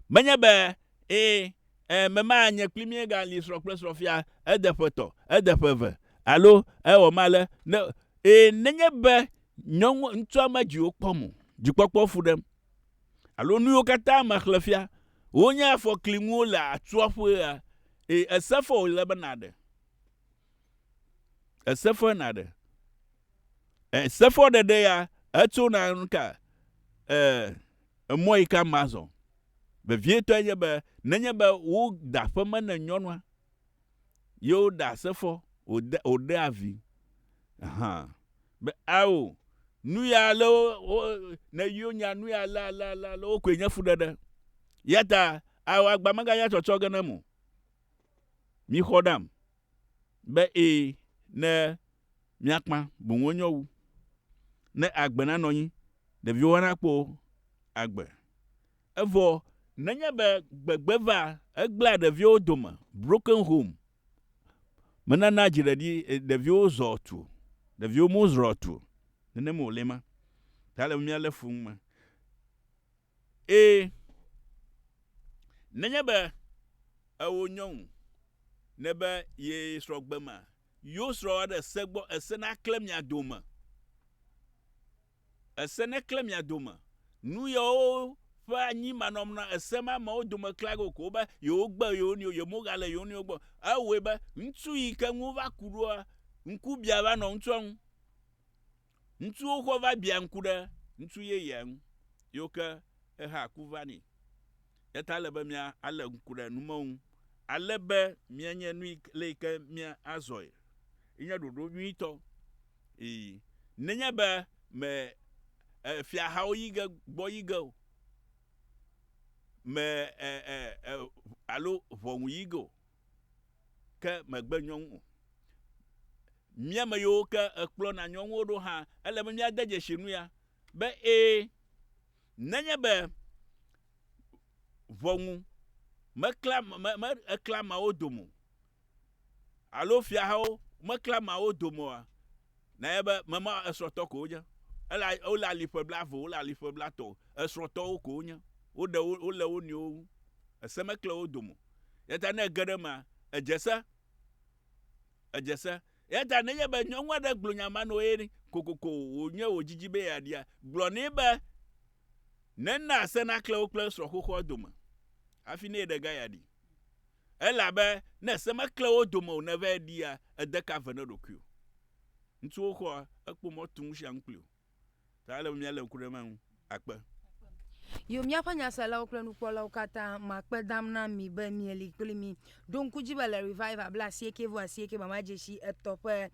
Menye be ee e mema nye kpli míegali srɔ̃ kple srɔ̃ fia ede ƒe tɔ, ede ƒe eve alo ewɔ ma ale ne ee nenye be nyɔnu ŋutsua medzi wokpɔm o, dzikpɔkpɔ fu ɖem alo nu yiwo katã mexlẽ fia wonye afɔklinuwo le atsuaƒea ee ese fɔ wòle be nàɖe. Esefɔe nàɖe. Esefɔ ɖeɖe ya etsona nuka e emɔ yi ke amea zɔ. Vevietɔe nye be nenye be woda aƒeme ne nyɔnua ye woɖe asefɔ wòde wòɖea vi hã be ao nu ya le wo wo ne yewo nya nu ya ale ale ale ale wokoe nye fuɖeɖe. Ya ta ao agba meganya tsɔtsɔ ge nem o. Mixɔ ɖam be ee ne míakpã boŋ wonyo wu. Ne agbe nanɔ anyi, ɖeviwo nakpɔ agbe. Evɔ nenye be gbegbe va, egblẽa ɖeviwo dome, broken home, menana dziɖeɖi ɖeviwo zɔ tu o, ɖeviwo mezrɔ̃ tu o. Nenem wòle ma. Ta ele be míalé fu nu ma. Eye nenye be ewò nyɔnu nèbe ye srɔ̃ gbe ma, yewo srɔ̃ aɖe ese gbɔ, ese nakle mia dome. Ese nekle mia dome. Nu yawo ƒe anyi manɔm na ese ma amewo dome kla ge o ko wobe yewogbe yewo nɔewo, yewomegale yewo nɔewo gbɔ. Ewɔe be ŋutsu yi ke ŋu wova ku ɖoa, ŋkubia va nɔ ŋutsua ŋu. Ŋutsuwo xɔ va bia ŋku ɖe ŋutsu yeyea ŋu yiwo ke eha ku va nɛ. Eya ta ele be mía alé ŋku ɖe nu mawo ŋu ale be míanye nu yi le yi ke mía azɔe. Ye nye ɖoɖo nyuitɔ. Ee, nenye be me fiahawo yi ge gbɔ yi ge o, me e, e, e, alo ʋɔnu yi ge o, ke megbe nyɔnu o. Mía me yiwo ke ekplɔna nyɔnuwo ɖo hã, ele be míade dzesi nu ya be ee, nenye be ʋɔnu mekla me, me, ekla ameawo dome o, alo fiahawo mekla ameawo dome oa, nanye be mema esrɔ̃tɔ ko wonye. Ele wole ali ƒe blave, wole ali ƒe blatɔ, esrɔ̃tɔwo ko wonye. Woɖe wo, wole wo nɔewo ŋu. Ese mekle wo dome o. Eya ta ne ege ɖe emea, edze se. Edze se. Eya ta nenye be nyɔnu aɖe gblɔ nya ma na wò eye kokoko wònye wò didi be yeaɖia, gblɔ nɛ be nena se nakle wo kple srɔ̃ xoxoa dome hafi ne yeɖe ga yeaɖi. Elabe ne se mekle wo dome o nèvae ɖia, ède ka ve ne ɖokuiwò. Ŋutsuwo xɔa ekpo mɔ tu nu sia nu kpli o. Ta ele be míalé ŋku ɖe ema ŋu. Akpe. Yo, míaƒe nyaselawo kple nukpɔlawo katã, makpe dam na mi be mieli kpli mí. Ɖo ŋku dzi be le Revival 89.8 mama dzesi etɔ ƒe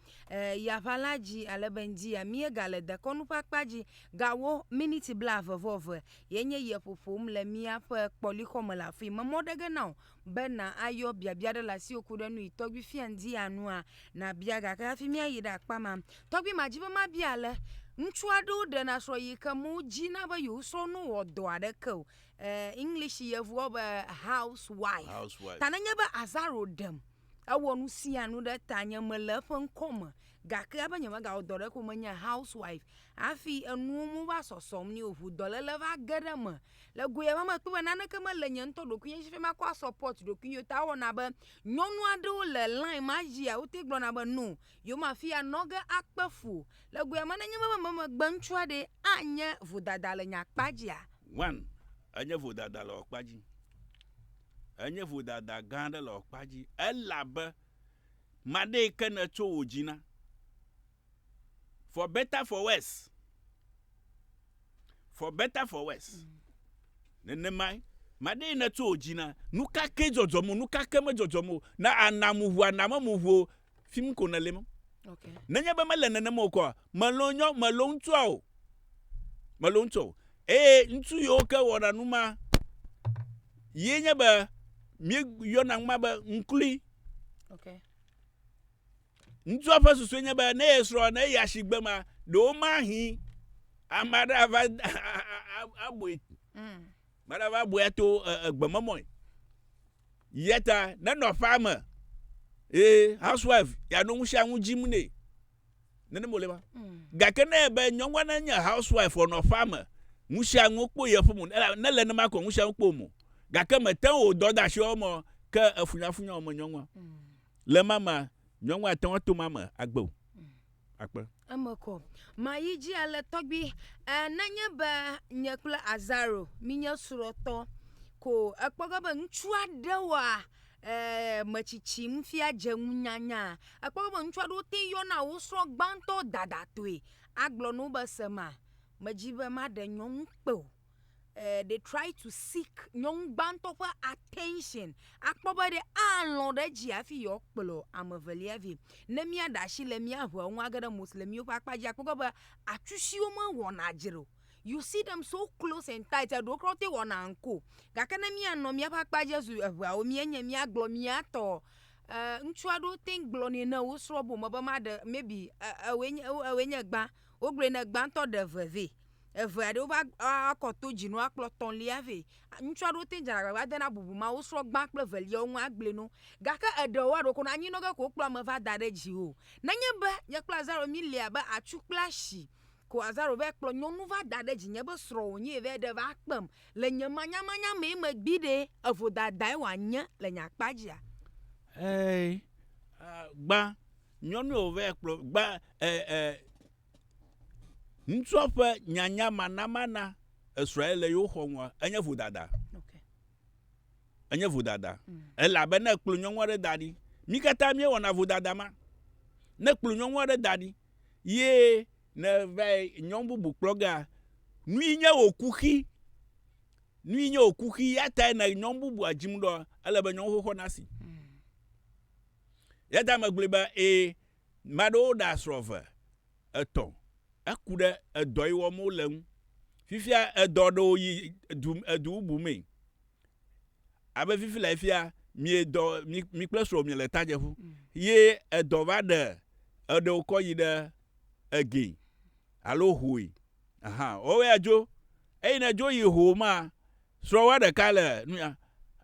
yaʋa la dzi ale be ŋdi ya míegale dekɔnu ƒe akpa dzi. Gawo miniti 22 ye nye ye ƒoƒom le míaƒe kpɔlixɔ me le afii. Memɔ ɖe ge na wò be na ayɔ biabia ɖe le asiwò ku ɖe nu yi tɔgbui fia ŋdi ya nua nabia gake hafi míayi ɖe akpa ma, tɔgbui madzi be mabia ale, Ŋutsu aɖewo ɖena srɔ̃ yi ke mewodina be yewosrɔ̃ nu wɔ dɔ aɖeke o. E, English yevuwo be housewife. Housewife. Ta nenye be Azaro ɖem, ewɔ nu sia nu ɖe tanye mele eƒe ŋkɔ me gake abe nyemegawɔ dɔ ɖeke o menye housewife hafi enuwo meva sɔsɔm nɛ o, ʋu dɔléle va ge ɖe eme. Le go ya me mekpɔe be naneke mele nye ŋutɔ ɖokuinye si makɔ asɔpɔt ɖokuinye o ta ewɔna be nyɔnu aɖewo le line ma dzia wote gblɔna be no yewomafi ya nɔ ge akpe fu o. Le go ya me nenye be memegbe ŋutsua ɖe anye vodada le nye akpa dzia? One, enye vodada le wò akpa dzi. Enye vodada gã aɖe le wò akpa dzi elabe maɖee ke nètso wò dzi na. For better for worse. For better for worse. Nenemae. Maɖee nètso wò dzi na. Nu ka ke dzɔdzɔm o, nu ka ke medzɔdzɔm o. Na ana mu ʋu, ana memu ʋu o, fi mi ko nèle ma. Okay. Nenye be mele nenema o kɔa, melɔ̃ nyɔ, melɔ̃ ŋutsua o. Melɔ̃ ŋutsua o. Eye ŋutsu yiwo ke wɔna nu ma, ye nye be míeyɔna nu ma be ŋklui. Okay. Ŋutsua ƒe susue nye be ne ye srɔ̃ ne yi asigbe ma, ɖewomahi ame aɖe ava abɔe. Mm. Ame aɖe ava abɔe ato egbememɔe. Ya ta nenɔ aƒea me eye housewife yeanɔ nu sia nu dzim nɛ. Nenem wòle ma. Mm. Gake ne be nyɔnua ne nye housewife wònɔ aƒea me, nu sia nu kpo yeƒe mo. Ne le nenema ko nu sia nu kpo mo. Gake mete ŋu wò dɔdeasiwo me ke efunyafunya wɔme nyɔnua. Mm. Le ma mea, nyɔnua ate ŋu ato ma me agbe o. Akpe. Eme kɔ. Mayi dzi ale tɔgbi. E, nenye be nye kple Azaro mínye srɔ̃tɔ ko ekpɔ ge be ŋutsu aɖewoa, e, metsitsim fia dze ŋunyanya. Ekpɔ ge be ŋutsu aɖewo te yɔna wo srɔ̃ gbãtɔ dadatɔe agblɔ na wo be sema, medzi be maɖe nyɔnu kpe o. Eh, they try to seek nyɔnu gbãtɔ ƒe attention akpɔ be ɖe alɔ̃ ɖe edzi hafi yewoakplɔ ame evelia vɛ. Ne míaɖe asi le mía ʋeawo ŋu age ɖe Moslemiwo ƒe akpa dzi akpɔ be atsusiwo mewɔna dzre o. You see them so close and tight, eɖewo kura wote wɔna ŋko. Gake ne míanɔ míaƒe akpa dzi azu eʋeawo míenye míagblɔ mía tɔ. Eh, ŋutsu aɖewo te gblɔnɛ ne wo srɔ̃ bome be maɖe maybe ewɔe nye ewɔe nye gbã. Wogblɔe ne gbãtɔ ɖe eve vɛ. Eve aɖewo va akɔ to dzinu akplɔ tɔ̃lia vɛ. Ŋutsu aɖewo te dzena agbagba dena bubu ma wo srɔ̃ gbã kple eveliawo ŋu agblɔe no. Gake eɖewoa ɖeko nɔ anyi nɔ ge ko wokplɔ ame va da ɖe dziwò. Nenye be nye kple Azaro míli abe atsu kple asi ko Azaro va kplɔ nyɔnu va da ɖe dzinye be srɔ̃wò nye va ɖe va kpem le nye manyamanya mee megbi ɖe, evodadae wòanye le nye akpa dzia? Hey, gbã, nyɔnue wòva kplɔ gbã, eh, eh, Ŋutsua ƒe nyanya manamana esrɔ̃e le yewo xɔ ŋua, enye vodada. Okay. Enye vodada. Elabe ne ekplɔ nyɔnu aɖe da ɖi, mí katã míewɔna vodada ma. Ne ekplɔ nyɔnu aɖe da ɖi ye neva yi nyɔnu bubu kplɔ gea, nu yi nye wò kuxi, nu yi nye wò kuxi ya tae ne nyɔnu bubua dzim ɖoa, ele be nyɔnu xoxoa nasi. Ya ta megblɔe be ee. Ame aɖewo ɖea srɔ̃ eve, etɔ̃, eku ɖe edɔ yi wɔm wole ŋu. Fifia edɔ ɖewo yi du edu bubu mee. Abe fifi le fia miedɔ mi mi kple srɔ̃wò miele tadzeƒu ye edɔ va ɖe eɖewo kɔ yi ɖe ege alo hoe. Aha woawoe adzo. Eyi ne dzo yi ho ma srɔ̃wòa ɖeka le nu ya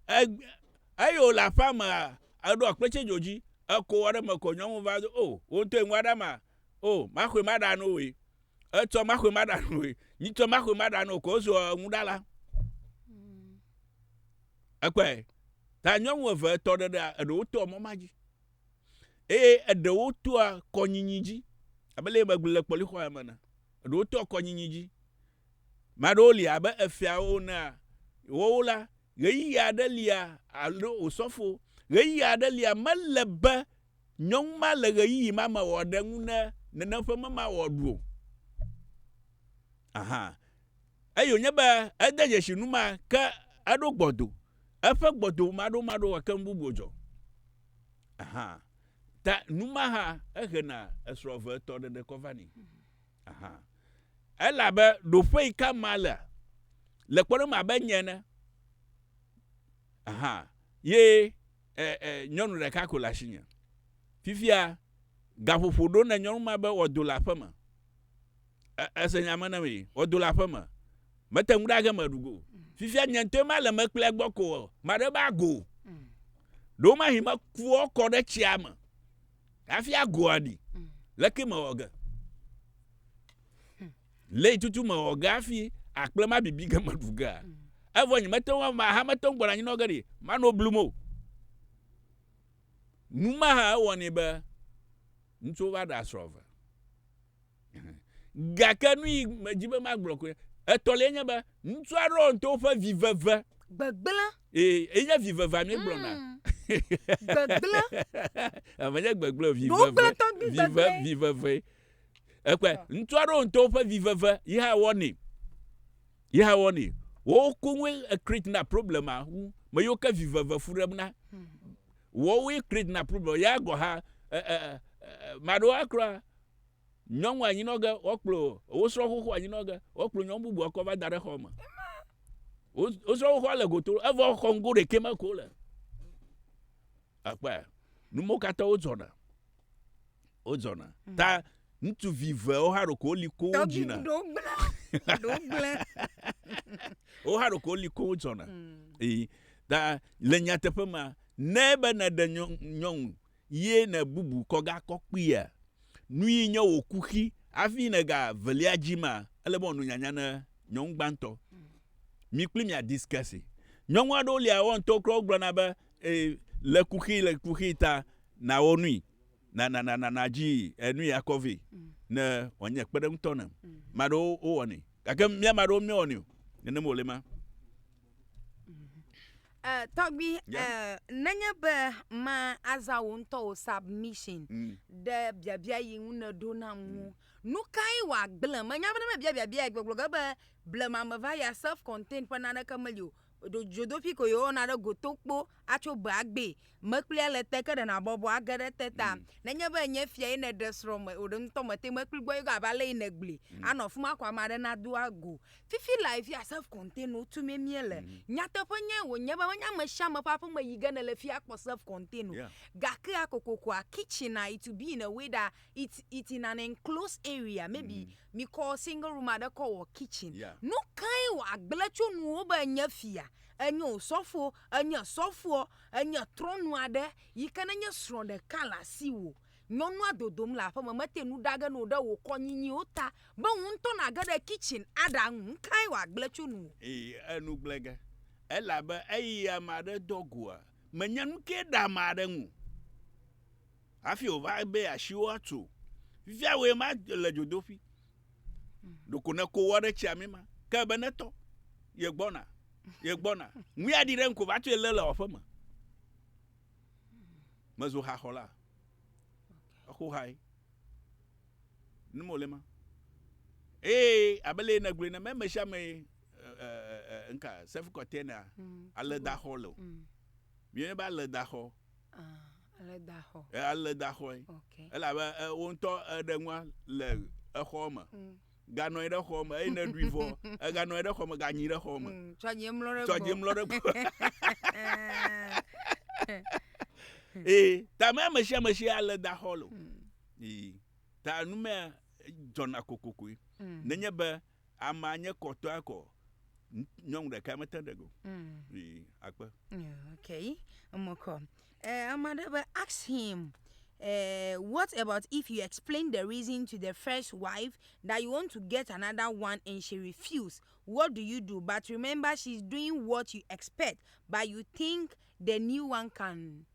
eyi wòle aƒea mea eɖo akpletse dzo dzi eko wɔ ɖe eme ko nyɔnu va do o wò ŋutɔe nua ɖa ma o maxɔe maɖa no woe etsɔ maxɔe maɖa no woe nyitsɔ maxɔe maɖa no ko ezu enuɖala ekpɔe ta nyɔnu eve etɔ ɖeɖea eɖewo toa mɔ ma dzi eye eɖewo toa kɔnyinyi dzi abe le megblɔ le kpɔlixɔ ya me ene eɖewo toa kɔnyinyi dzi Ame aɖewo li abe efiawo enea, woawo la, ɣeyiɣi aɖe lia alo osɔfo, ɣeyiɣi aɖe lia mele be nyɔnu ma le ɣeyiɣi ma me wòaɖe nu ne nenem ƒe me ma wòaɖu o. Aha. Eye wònye be ede dzesi nu ma ke eɖo gbɔdo. Eƒe gbɔdo maɖomaɖo gake nu bubu dzɔ. Aha. Ta nu ma hã ehena esrɔ̃ eve etɔ̃ ɖeɖe kɔ va nɛ. Aha. Elabe ɖoƒe yi ke amea lea, le kpɔɖeŋu me abe nye ene. Aha. Ye e, e, nyɔnu ɖeka ko le asinye. Fifia, gaƒoƒo ɖo ne nyɔnu ma be wòado le aƒe me. E, ese nya me na mi, wòado le aƒe me. Mete ŋu ɖa ge meɖu go. Fifia nye ŋutɔe ma le mekplia gbɔ ko maɖe be ago. Ɖewomahi mekuɔ kɔ ɖe tsia me. Hafi agoa ɖi. Leke mewɔ ge? Le tutu mewɔ ge hafi akple ma bibi ge meɖu gea? Evɔ nye mete ŋu aha mete ŋu gbɔna anyi nɔ ge ɖi manɔ blum o. Nu ma hã ewɔnɛ be ŋutsuwo va ɖea srɔ̃ eve. Gake nu yi medzi be magblɔ koe etɔ̃liae nye be ŋutsu aɖewo ŋutɔ woƒe vi veve. Gbegblẽ. Ee, enye vi vevea míegblɔna. Gbegblẽ. Menye gbegblẽ o, vi veve. Vi ve, vi veve. Ekpɔe, ŋutsu aɖewo ŋutɔ woƒe vi veve yi hã wɔnɛ. Yi hã wɔnɛ. Wowo koŋue create na problem a wu me yiwo ke vi veve fu ɖem na. Wowoe create na problem ya gɔ hã ɛ ɛ ɛ maɖewo akura Nyɔnu anyinɔ ge woakplɔ wo srɔ̃ xoxo anyinɔ ge woakplɔ nyɔnu bubu akɔ va da ɖe xɔ me. Wo srɔ̃ xoxoa le goto evɔ xɔ ŋgo ɖekɛ me ko le. Akpɔe numewo katã wodzɔna. Wodzɔna. Mm. Ta ŋutsuvi vewo hã ɖeko woli ko wodzina. Wo hã ɖeko woli ko wodzɔna. Mm. Ee, ta le nyateƒe ma ne be nèɖe nyɔnu ye ne bubu kɔ ga kɔ kpuia, nu yi nye wò kuxi hafi ne ga velia dzi ma, ele be wòanɔ nyanya ne nyɔnu gbãtɔ. Mi kpli mia discuss. Nyɔnu aɖewo lia woa ŋutɔwo kura wogblɔna be ee le kuxi le kuxi ta nawɔ nui na na na na nadzi enu ya kɔ vɛ ne wòanye kpeɖeŋutɔ nam. Ame aɖewo wowɔnɛ gake mía ame aɖewo míewɔnɛ o. Nenem wòle ma. Eh, tɔgbi, eh, nenye be ma azã wò ŋutɔ wò submission mm. ɖe biabia yi ŋu nèɖo nam ŋu, mm. nu kae wòagblẽ? Menya be ne mebia biabia yi gbɔgblɔ ge be blema me va ya self contained ƒe naneke meli o. Dzodoƒi ko yewɔna ɖe gotokpo atso bea gbee. Mekplia le te ke ɖe nàbɔbɔ age ɖe te ta. Mm. Nenye be enye fia ye nèɖe srɔ̃ me, wò ɖe ŋutɔ mete mekpli gbɔ ye abe ale yi nègblɔe. Mm. Anɔ afi ma ko ame aɖe nado ago. Fifi laa fia self contained wotumee míele. Mm. Nyateƒe nye wònye be menye ame sia ame ƒe aƒeme yi ge nèle fia akpɔ self contained o. Yeah. Gakea kokokoa kitchen a it will be in a way that it it in an enclosed area maybe mm. mikɔ single room aɖe kɔ wɔ kitchen. Yeah. Nu kae wòagblẽ tso nuwò be enye fia, enye osɔfo, enye sɔfoɔ, enye trɔ̃nu aɖe yi ke nenye srɔ̃ ɖeka le asiwò, nyɔnua dodom le aƒeme mete nu ɖa ge na wò ɖe wò kɔnyinyiwo ta be wò ŋutɔ nàge ɖe kitchen aɖa nu, nukae wòagblẽ tso nuwò? Ee, enu gblẽ ge. Elabe eyi ame aɖe do goa, menya nu kee ɖe ame aɖe ŋu o hafi wòva be yeasi wo atso o. Fifia wòe ma le dzodoƒui. Ɖeko nèko wɔ ɖe tsia mee ma. Ke be netɔ, yegbɔna. Ye gbɔna. Nu ya ɖi ɖe ŋku va tsoe lé le aƒe me. Mezu haxɔla. Exo hae. Nu mo le ma. Eye abe le negblɔe ne me sia me nka self container mm. ale da xɔ le o. Mm. Mi be ale da xɔ. Ah, Ale da xɔ. Ale da xɔe. Okay. Elabe wo ŋutɔ eɖe nua le exɔ me. Ganɔ anyi ɖe xɔ me eye ne ɖui vɔ, eganɔ anyi ɖe xɔ me, ganyi ɖe xɔ me. Tsɔ dzi mlɔ ɖe gbɔ. Tsɔ dzi mlɔ ɖe gbɔ. Ee, ta me ame sia ame si ale da xɔ lo. Ee, ta nu mea dzɔna kokokoe. Nenye be amea nye kɔtɔa kɔ, nyɔnu ɖeka mete ɖe go. Ee, akpe. Okay, mekɔ. Ame aɖe be ask him what about if you explain the reason to the first wife that you want to get another one and she refuse? What do you do? But remember she's doing what you expect, but you think the new one can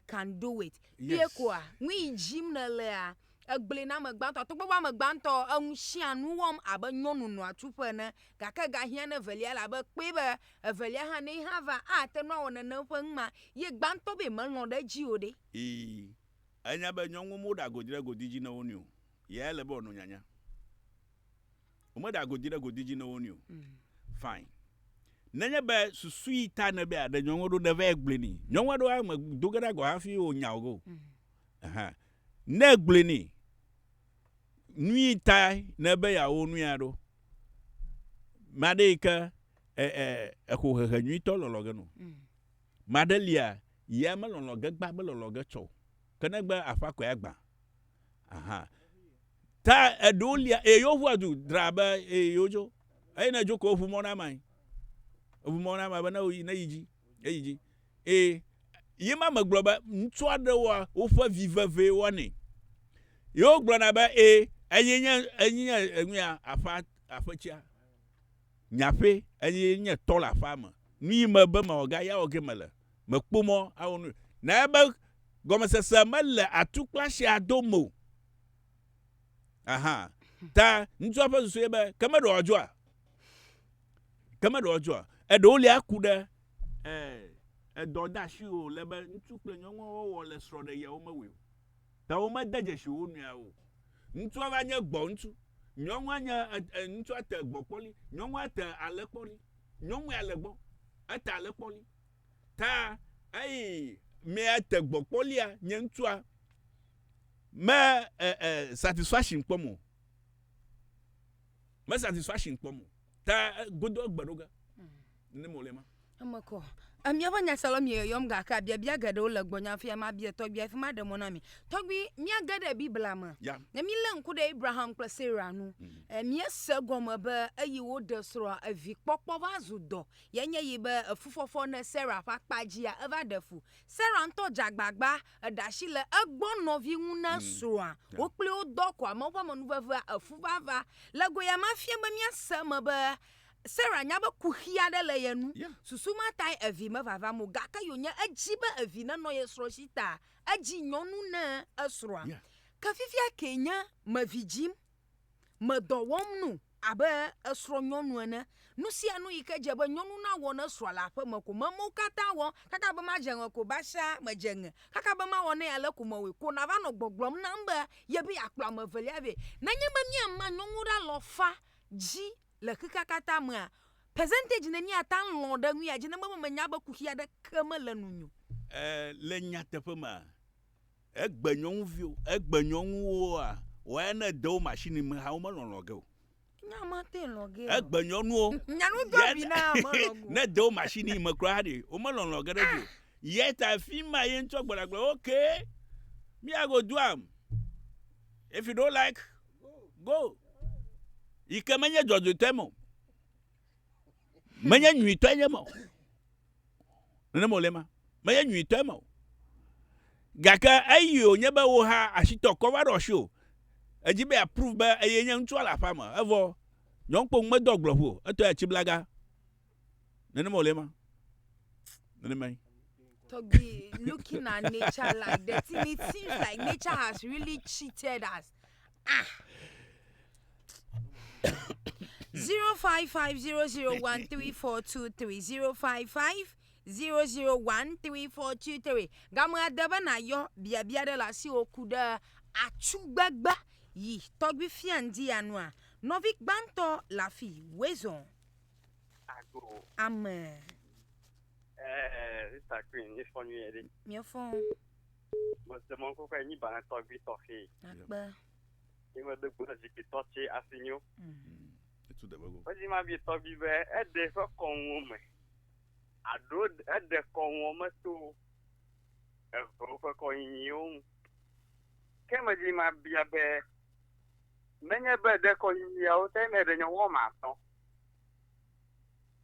can do it. Yes. Fie koa, nu yi dzim nèlea, egblɔe na ame gbãtɔ. Togbɔ be ame gbãtɔ enu sia nu wɔm abe nyɔnu nɔa tuƒe ene gake egahiã ne evelia elabe ekpɔe be evelia hã ne hã va ate ŋu awɔ nenem ƒe nu ma. Ye gbãtɔ be melɔ̃ ɖe edzi o ɖe. Ii, Enya be nyɔnuwo meɖe agodi ɖe godi dzi ne wo nɔewo o. Yae le be wòanɔ nyanya. Womeɖe agodi ɖe godi dzi ne wo nɔewo o. Fine. Nenye be susu yi ta nèbe yeaɖe nyɔnua ɖo nèva yi gblɔe nɛ. Nyɔnua ɖewo ame do ge ɖa gɔ̃ hafi wònya wò o. Ɛhɛn. Ne egblɔe nɛ, nu yi ta nèbe yeawɔ nu ya ɖo, ame aɖe yi ke e, e, exo hehe nyuitɔ lɔlɔ ge no. Ame aɖe lia, ya melɔlɔ ge gbã, melɔlɔ ge tsɔ o. Ke negbe aƒea koe agbã. Aha. Ta eɖewo lia, eye yewo ʋua du dra be eye yewo dzo. Eye ne dzo ko eʋu mɔ na amae. Eʋu mɔ na amae be ne woyi, ne yi dzi, eyi dzi. Eye ye ma megblɔ be ŋutsu aɖewoa, woƒe vi vevee wɔnɛ. Yewo gblɔna be ee, enye nye, enye nye enuya aƒea, aƒetsia. Nye aƒe, enye nye tɔ le aƒea me. Nu yi me be mewɔ ga, ya wɔ ge mele. Mekpɔ mɔ awɔ nu. Na be gɔmesese mele atu kple asia dome o. Aha. Ta ŋutsua ƒe susu ye be ke meɖe wòadzoa? Ke meɖe wòadzoa? Eɖewo li aku ɖe edɔdeasi wòle be ŋutsu kple nyɔnua woawɔ le srɔ̃ɖeɣia womewɔe o. Ta womede dzesi wo nɔeawo o. Ŋutsua va nye gbɔ ŋutsu. Nyɔnua nye ŋutsua te gbɔkpɔli, nyɔnua te alẽkpɔli. Nyɔnua le gbɔ, ete alẽkpɔli. Ta eyi mea te gbɔkpɔlia nye ŋutsua me e, e, satisfaction kpɔm o. Me satisfaction kpɔm o. Ta godo egbe ɖo ge. Ne mo le ma. Eme kɔ. Míaƒe nyaselawo mieyɔyɔm gake biabia geɖewo le gbɔnye hafi mabia tɔgbui hafi maɖe mɔ na mi. Tɔgbui, míage ɖe Biblia me. Ya. Ne mílé ŋku ɖe Abraham kple Sarah ŋu, míese egɔme be eyi woɖe srɔ̃a, evikpɔkpɔ va zu dɔ. Ye nye yi be efufɔfɔ ne Sarah ƒe akpa dzia, eva ɖe fu. Sarah ŋutɔ dze agbagba eɖe asi le egbɔ nɔvi ŋu na srɔ̃a. Wo kpli wodɔ ko amewo ƒe amenuvevea, efu va va. Le go ya ma fia be míase eme be Sarah nya be kuxi aɖe le ye ŋu. Susu ma tae evi mevavam o. Gake yonye edzi be evi nenɔ ye srɔ̃ si ta, edzi nyɔnu ne esrɔ̃a. Ke fifia kee nye me vi dzim, me dɔ wɔm nu abe esrɔ̃ nyɔnu ene. Nu sia nu yi ke dze be nyɔnu nawɔ ne srɔ̃a le aƒe me ko memewo katã wɔm. Kaka be madze ŋe ko basia medze ŋe. Kaka be mawɔ nɛ ale ko mewɔe ko nava nɔ gbɔgblɔm nam be yebe yeakplɔ ame evelia vɛ. Nenye be míama nyɔnuwo ɖe alɔfa dzi le xexea katã mea, percentage nenie ate ŋu alɔ̃ ɖe nu ya dzi nenye be menya be kuxi aɖeke mele nunye o? E, le nyateƒe mea, egbe nyɔnuviwo, egbe nyɔnuwoa, woya ne ede wo machine me hã womelɔlɔ̃ ge o. Nya ma te lɔ̃ ge o. Egbe nyɔnuwo. Nya nu do abi na melɔ̃ ge o. Ne ede wo machine me kura ɖe, womelɔlɔ̃ ge ɖe edzi o. Ye ta fi ma ye ŋutɔ gblɔna gblɔ, okay, me I go do am. If you don't like, go. Yi ke menye dzɔdzɔetɔe me o. Menye nyuitɔe nye me o. Nenem wòle ma. Menye nyuitɔe me o. Gake eyi wònye be wò hã asitɔ kɔ va ɖo asi o. Edzi be yeaprove be eye nye ŋutsua le aƒea me. Evɔ nyɔnukpo medɔ gblɔƒo o. Etɔ ya tsi blaga. Nenem wòle ma. Nenemae. Tɔgbi, looking at nature like that, it seems like nature has really cheated us. Ah. 0550013423 0550013423 Game ade be nàyɔ biabia ɖe le asiwò ku ɖe atsugbegbe yi tɔgbui fia ŋdi ya nua. Nɔvi gbãtɔ le afi, wòe zɔ. Agbo. Ame. Ɛɛ, Sister Queen, míefɔ nyuie ɖe. Míefɔ. Mese mɔ kɔkɔ enyi ba ne tɔgbi tɔxɛ. Akpe. Ye me do gbe zikpui tɔtse asinyo. Etu de bego. Medzi ma bi tɔgbi be eɖe eƒe kɔnuwo me. Aɖo eɖe kɔnuwo me to evewo ƒe kɔnyinyiwo ŋu. Ke medzi ma bia be menye be ɖe kɔnyinyiawo te ne ɖe nyɔnu wɔme atɔ̃.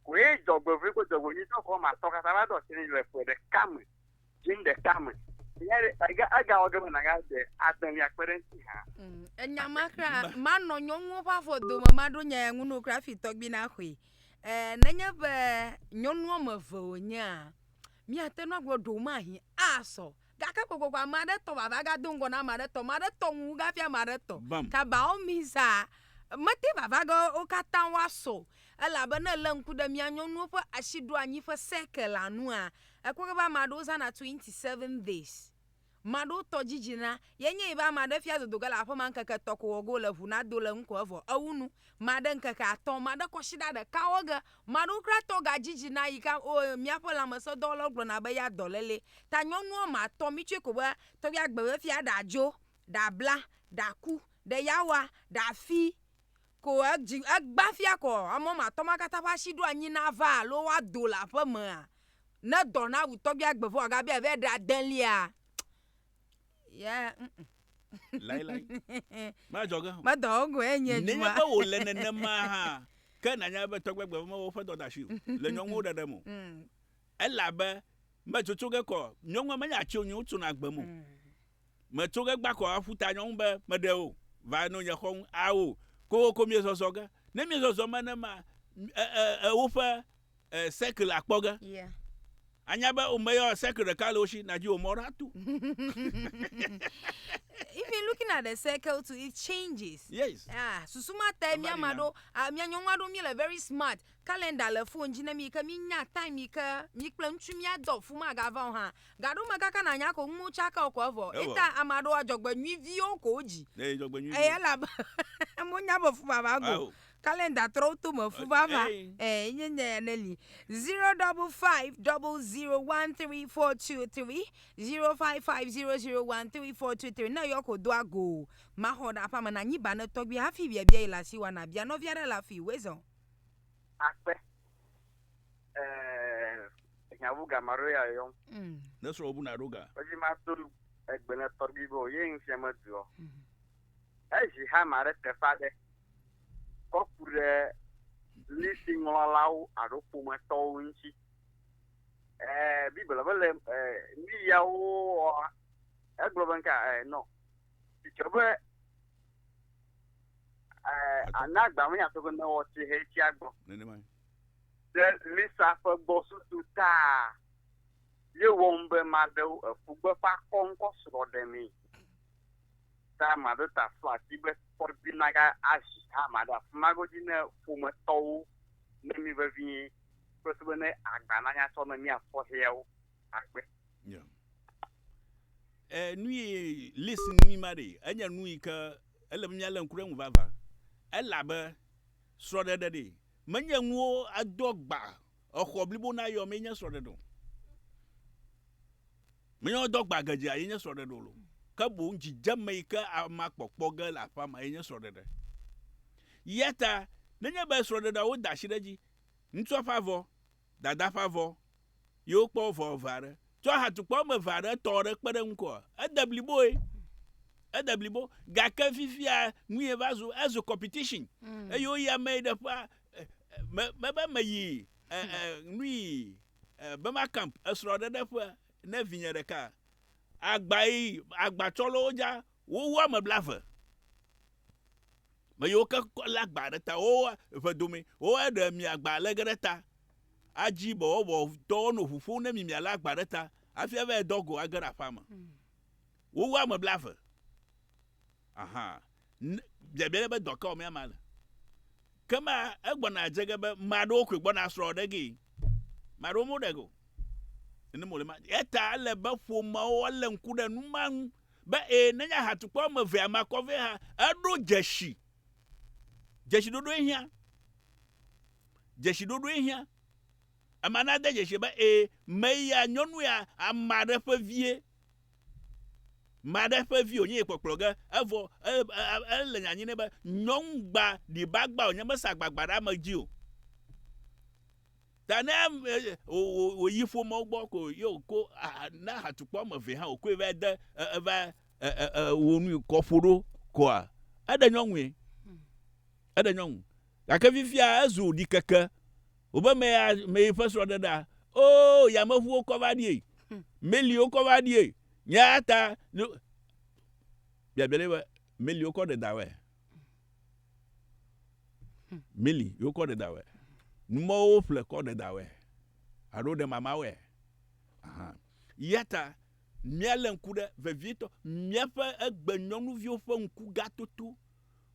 Koe dzɔgbevɔe kple dzɔgbenyuitɔ ko wɔme atɔ̃ katã va ɖo asi nɛ le ƒe ɖeka me, dzinu ɖeka me. Nya ɖe ega egawɔ ge be nàgaɖe adelia kpe ɖe eŋuti hã. Enya ma kura manɔ nyɔnuwo ƒe afɔ dome maɖo nya ya ŋu no kura hafi tɔgbui naxɔe. E, nenye be nyɔnu woame eve wònyea, míate ŋu agblɔ ɖewomahi asɔ. Gake kokoko ame aɖe tɔ vava gado ŋgɔ na ame aɖe tɔ, ame aɖe tɔ ŋu hafi ame aɖe tɔ. Bam. Kaba wo mi sa mete vava ge wo katã woasɔ o. Elabe ne èlé ŋku ɖe mía nyɔnuwo ƒe asiɖoanyi ƒe circle-a nua, ekpɔ ge be ame aɖewo zãna 27 days. Ame aɖewo tɔ dzidzina. Ye nye yi be ame aɖe fia dodo ge le aƒe ma ŋkeke etɔ̃ ko wɔ ge wòle ʋu nado le eŋu ko evɔ ewu nu. Ame aɖe ŋkeke atɔ̃, ame aɖe kɔsiɖa ɖeka wɔ ge. Ame aɖewo kura tɔ gadzidzina yi ke wo míaƒe lãmesẽdɔwɔlawo gblɔna be ya dɔlélee. Ta nyɔnu woame atɔ̃ mítsɔe ko be tɔgbui agbe be fia ɖe adzo, ɖe abla, ɖe aku, ɖe yawa, ɖe afi ko edzi egba fia ko ame woame atɔ̃ ma katã ƒe asi ɖo anyi nava alo woado le aƒemea. Ne dɔ nawu tɔgbui agbe vɔ wòagabe yeava ɖe adelia, ya mm. Lailai. Madzɔ ge. Medɔ wo go enye Nenye dua. be wòle nenema hã, ke nànya be tɔgbui agbe mewɔ woƒe dɔdeasi o le nyɔnuwo ɖeɖe me o. Elabe metsotso ge kɔ nyɔnua menye atsi wònye wotsona agbe me o. Metso ge gba kɔ aƒu ta nyɔnu be meɖe o va no nye xɔ ŋu ao kokoko miezɔzɔ ge. Ne miezɔzɔ nenema e e e woƒe e circle akpɔ ge. Yeah. Anya be o meyɔ circle ɖeka le wo si nadzi wò mɔ ɖa to. If you looking at the circle too, it changes. Yes. Ah, susu ma tae mía ame aɖewo, ah, mía nyɔnu aɖewo míele very smart. Calendar le phone dzi na mí yi ke mínya time yi ke mí kple ŋutsu míadɔ fu magava o hã. Gaɖo me kaka nànya ko nuwo tsaka o ko evɔ. Evɔ. Eta ame aɖewo adzɔgbenyuiviwo ko wodzi. Ee, dzɔgbenyuiviwo. Eye elabe wonya be fu vava go. Ao. Calendar trɔ wo tome fu vava. Ei. Ee, nye nya ya neli. 055 00 13423 055 00 13423 ne eyɔ ko doa go maxɔ ɖe aƒea me na anyi ba ne tɔgbui hafi biabia yi le asi wa nabia nɔvi aɖe le afi wezɔ. Akpe. Ɛɛ, ehiã wu ga maɖo ya yɔm. Ne srɔ̃wò bu naɖo ga. Edzi ma to egbe ne tɔgbui be o ye ŋutia meduɔ. Ezi hame aɖe teƒe aɖe kɔ ku ɖe lisiŋlɔlawo alo ƒometɔwo ŋuti. Ɛɛ, Biblia be le ɛɛ nu yawo wɔ egblɔ be ŋka ɛɛ nɔ. Tsitsɔ be ɛɛ ana agba menya to be ne wɔ tsi he tsia gbɔ. Nenema. Ɖe Lisa ƒe gbɔsusu taa ye wɔm be maɖewo eƒugbe ƒe akɔŋkɔ srɔ̃ ɖemee. Ta maɖo ta fla si be tɔgbui naga azi hã maɖo afi ma godzi ne ƒometɔwo ne mi vevie kple su be ne agba nanya tsɔ ne míasɔ heawo akpe. Yeah. E, nu yi list nu ma ɖe enye nu yi ke ele be míalé ŋku ɖe eŋu vavã. Elabe srɔ̃ɖeɖe ɖe menye nuwo ado agba exɔ blibo na yɔ mee nye srɔ̃ɖeɖe o. Menye woado agba geɖea ye nye srɔ̃ɖeɖe o lo. Ke boŋ dzidzeme yi ke amea kpɔkpɔ ge le aƒea me ye nye srɔ̃ɖeɖe. Ya ta nenye be srɔ̃ɖeɖea woda asi ɖe edzi, ŋutsua ƒe avɔ, dada ƒe avɔ, ye wokpɔ vɔ eve aɖe, tsɔ ahatukpa woame eve aɖe tɔ ɖe kpe ɖe eŋu koa, ede bliboe. Ede blibo. Gake fifia nu ye va zu, ezu competition. Eye woyi ame yi ɖe ƒea, me, mebe meyi e, e, nu yi e, Bema camp esrɔ̃ɖeɖe ƒe ne vinye ɖeka. Agba yi agbatsɔlɔwo dza, wowu ame blave. Me yiwo ke lé agba ɖe ta, wo eve dome, wo eɖe mi agba lé ge ɖe ta. Adzi bɔwɔbɔtɔwo nɔ ʋu ƒom ne mi mialé agba ɖe ta hafi ava yi dɔ go age ɖe aƒea me. Wowu ame blave. Aha. Biabia ɖe be dɔ ka wɔm ama le. Ke ma egbɔna dze ge be ame aɖewo koe gbɔna srɔ̃ ɖe gee. Ame aɖewo meɖe ge o. Nenem wòle ma. Eta ele be ƒomeawo woalé ŋku ɖe nu ma ŋu be ee nenye ahatukpa woame eve ame akɔ vɛ hã eɖo dzesi. Dzesiɖoɖoe hiã. Dzesiɖoɖoe hiã. Ame nade dzesi be ee me ya nyɔnu ya ame aɖe ƒe vie. Maɖe ƒe vi wònye yi kpɔkplɔ ge, evɔ ele nyanyi nɛ be nyɔnugba ɖibagba wònye mesa agbagba ɖe ame dzi o. Ta ne wòyi ƒomewo gbɔ ko ye wòko ne ahatukpa woame eve hã wòkoe va de eva wò nu kɔ ƒo ɖo koa, eɖe nyɔnue. Eɖe nyɔnu. Gake fifia ezu ɖikeke. Wobe me ya me yi ƒe srɔ̃ɖeɖea, oo yameʋuwo kɔ va ɖie, meliwo kɔ va ɖie. Nye ya ta nu biabia ɖe be meliwo kɔ ɖe dawɔe. Meli yewo kɔ ɖe dawɔe. Numɔwo ƒle kɔ ɖe dawɔe. Alo ɖe mamawɔe. Aha. Ya ta míalé ŋku ɖe vevietɔ míaƒe egbe nyɔnuviwo ƒe ŋku gatoto.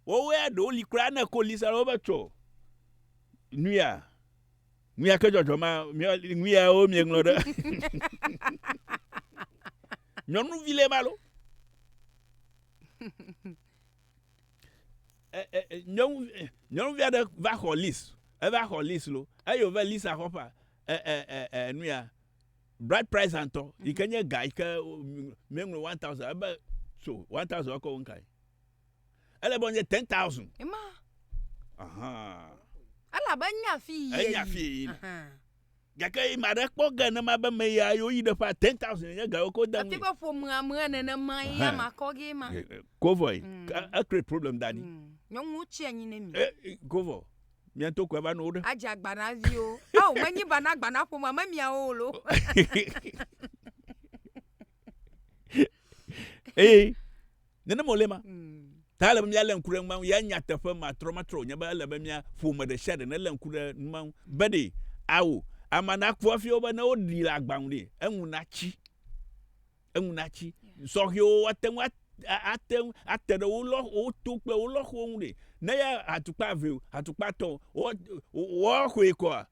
Woawo ya ɖewo li kura ne ko lisa wobe tso nuya nuya ke dzɔdzɔ ma nuyawo mieŋlɔ ɖe nyɔnuvi le ma lo nyɔnuvi aɖe va xɔ lis eva xɔ lis lo eye wòva lisa xɔ ƒa nuya bride price ŋutɔ yi ke nye ga yi ke mieŋlɔ 1000 ebe tso 1000 ekɔ wo ŋkae Ele be wòanye 10,000. Ema. Aha. Elabe enya fi yi. Enya fi yi. Gake ame aɖe kpɔ ge nema be me ya yewo yi ɖe ƒea 10,000 nye ga woko de ŋui. Efi be ƒomea me nenema ye ama kɔ ge ma. Ko vɔ yi. E create problem da ni. Nyɔnuwo tsi anyi ne mi. Ko vɔ. Mia ŋutɔ koe va nɔ wo ɖe. Adze agba na viwo. Ao menyi ba na agba na ƒomea me miawo o lo. Eye Nenema wòle ma. Ta ele be míalé ŋku ɖe numa ŋu. Ya nyateƒe matrɔmatrɔ wònye be ele be mía ƒome ɖe sia ɖe nelé ŋku ɖe numa ŋu. Be ɖe, ao, amea naku hafi wobe ne woɖii le agba ŋu ɖe, eŋu natsi. Eŋu natsi. Sɔhɛwo woate ŋu ate ŋu ate ɖe wo lɔ, wo to kple wo lɔxowo ŋu ɖe. Ne ya hatukpa eve o, hatukpa etɔ̃ o, woaxɔe kɔa,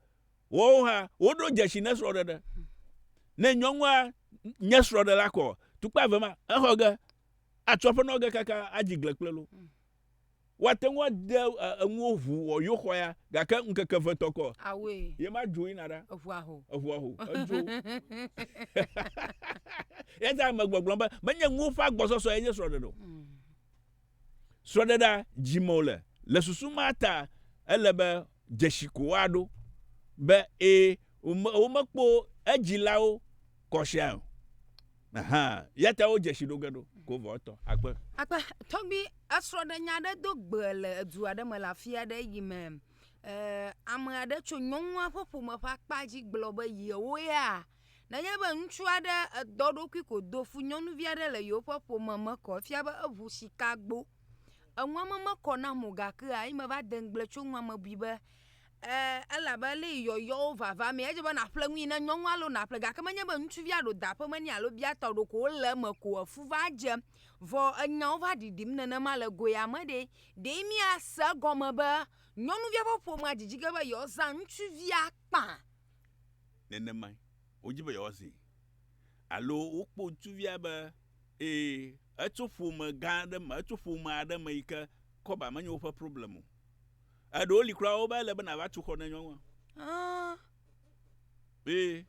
Woawo hã woɖo dzesi ne srɔ̃ɖeɖe. Ne nyɔnua nye srɔ̃ɖela kɔ tukpa eve ma, exɔ ge, atsɔ aƒe nɔ ge kaka adzi gle kple lo. Woate ŋu ade enuwo ʋu wɔ yewo xɔ ya, gake ŋkeke eve tɔ kɔ. Awoe. Ye ma dzo yina ɖa. Eʋu aho. Eʋu aho. Edzo. Eya ta ame gbɔgblɔ be menye nuwo ƒe agbɔsɔsɔ ye nye srɔ̃ɖeɖe o. Srɔ̃ɖeɖea dzi me wòle. Le susu ma ta ele be dzesi ko woaɖo be ee womekpɔ edzilawo kɔsia o. Ahan, ya ta wo dzesi ɖo ge ɖo ko vɔ etɔ akpe. Akpe tɔgbi esrɔ̃ɖenya aɖe do gbe le edu aɖe me le afi aɖe yi me ame aɖe tso nyɔnua ƒe ƒome ƒe akpa dzi gblɔ be yewo ya Nenye be ŋutsu aɖe edɔ ɖokui ko do fu nyɔnuvi aɖe le yewoƒe ƒome me kɔ efia be eŋu sika gbo. Enua me mekɔ nam o gakea eyi meva de ŋugble tso nua me bui be e elabe le yi yɔyɔwo vava mea edze be naƒle nu yi ne nyɔnua alo naƒle gake menye be ŋutsuvia ɖo da aƒeme nɛ alo bia tɔ ɖo ko wole eme ko efu va dze. Vɔ enyawo va ɖiɖim nenema le go ya me ɖe, ɖe míase egɔme be nyɔnuvia ƒe ƒomea dzidzi ge be yewoazã ŋutsuvia kpã? Nenemae wodi be yewoazii. Alo wokpɔ ŋutsuvia be ee, etso ƒome gã aɖe me, etso ƒome aɖe me yi ke kɔba menye woƒe problem o. Eɖewo li kura wobe ele be nàva tu xɔ ne nyɔnua. Ah. Ee,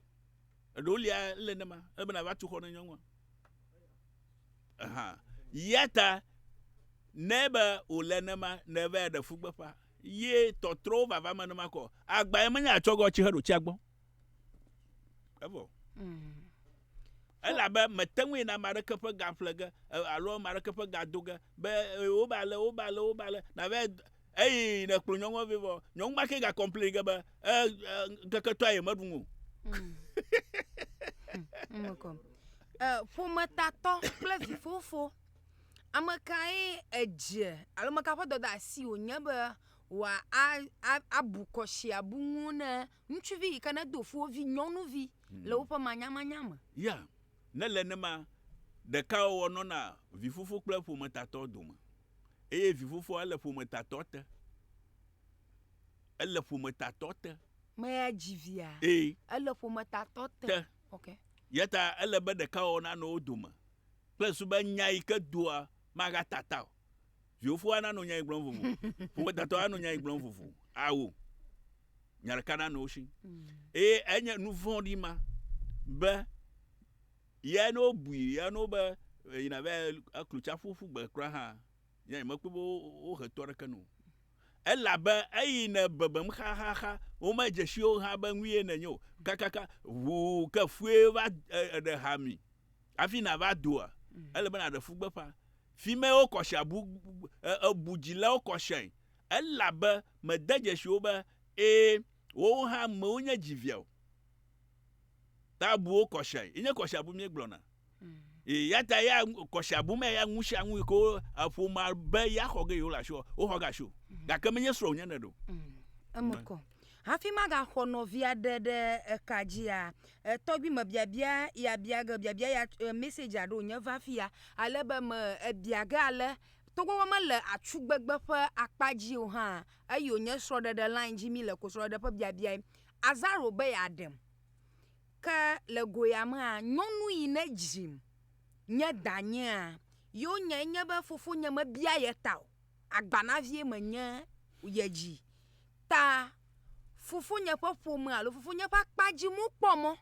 eɖewo lia ele nema, ele be nàva tu xɔ ne nyɔnua. Aha. Ya ta ne be wòle nema, ne va ɖe fugbeƒa, ye tɔtrɔwo vava me nema kɔ, agba ye menye atsɔ gɔ tsi heɖo tsia gbɔ. Evɔ. Mm. Elabe mete ŋu yina ame aɖeke ƒe ga ƒle ge alo ame aɖeke ƒe ga do ge be wobe ale wobe ale wobe ale nave eyi ne kplɔ nyɔnua vɛ vɔ nyɔnu ma ke ga complain ge be e, ŋkeke tɔa ye meɖu o. Mm. Mm. Ƒometatɔ kple vifofo Ame kae edze alo ame ka ƒe dɔdeasi wònye be wòabu kɔsi abu nuwo ne ŋutsuvi yi ke nedo fu wo vi nyɔnuvi le woƒe manyamanya me? Ya, ne le nenema, ɖekawɔwɔ nɔna vifofo kple ƒometatɔ dome. Eye vifofoa ele ƒometatɔ te. Ele ƒometatɔ te. Mea dzi via? Ee. Ele ƒometatɔ te. Te. Ok. Ya ta ele be ɖekawɔwɔ nanɔ wo dome. Kple susu be nya yi ke doa magata ta o. Viwofoa nanɔ nya yi gblɔm vovo, ƒometatɔ anɔ nya yi gblɔm vovo. Ao, nya ɖeka nanɔ wo si. Eye enye nu vɔ̃ɖi ma be ya ne wobui ya ne wobe Yina va eklu tsaƒu ƒu gbe kura hã, nye mekpɔe be wohe to aɖeke no. Elabe eyi ne bebem xaxaxa, womedze si wo hã be nu ye nenye o. Kakaka ʋuu ke fue va ɖe ha mi hafi nava doa, ele be nàɖe fugbeƒã. Fi mae wokɔ shia bu, ebu dzilawo kɔ shiae. Elabe mede dzesi wo be ee, wowo hã amewo nye dzi via o. Ta bu wo kɔ shiae. Enye kɔ shia bu míegblɔna. Eya ta ya kɔsiabu me ya ŋu sia ŋu yi ke wo eƒomea be ya xɔ ge yewo le asiwò, woxɔ ge asiwò. Gake menye srɔ̃wò nye nèɖe o. Eme kɔ. Hafi magaxɔ nɔvi aɖe ɖe eka dzia, tɔgbui me biabia ya bia ge, biabia ya message aɖe wònye va fiya ale be me ebia ge ale. Togbɔ be mele atsugbegbe ƒe akpa dzi o hã, eyi wònye srɔ̃ɖeɖe line dzi mí le ko srɔ̃ɖeɖe ƒe biabiae. Azaro be yeaɖem. Ke le go ya mea, nyɔnu yi ne dzim nye danyea, yewo nyae nye be fofonye mebia ye ta o. Agbanavie menye ye dzi. Ta fofonye ƒe ƒome alo fofonye ƒe akpa dzi mokpɔ mɔ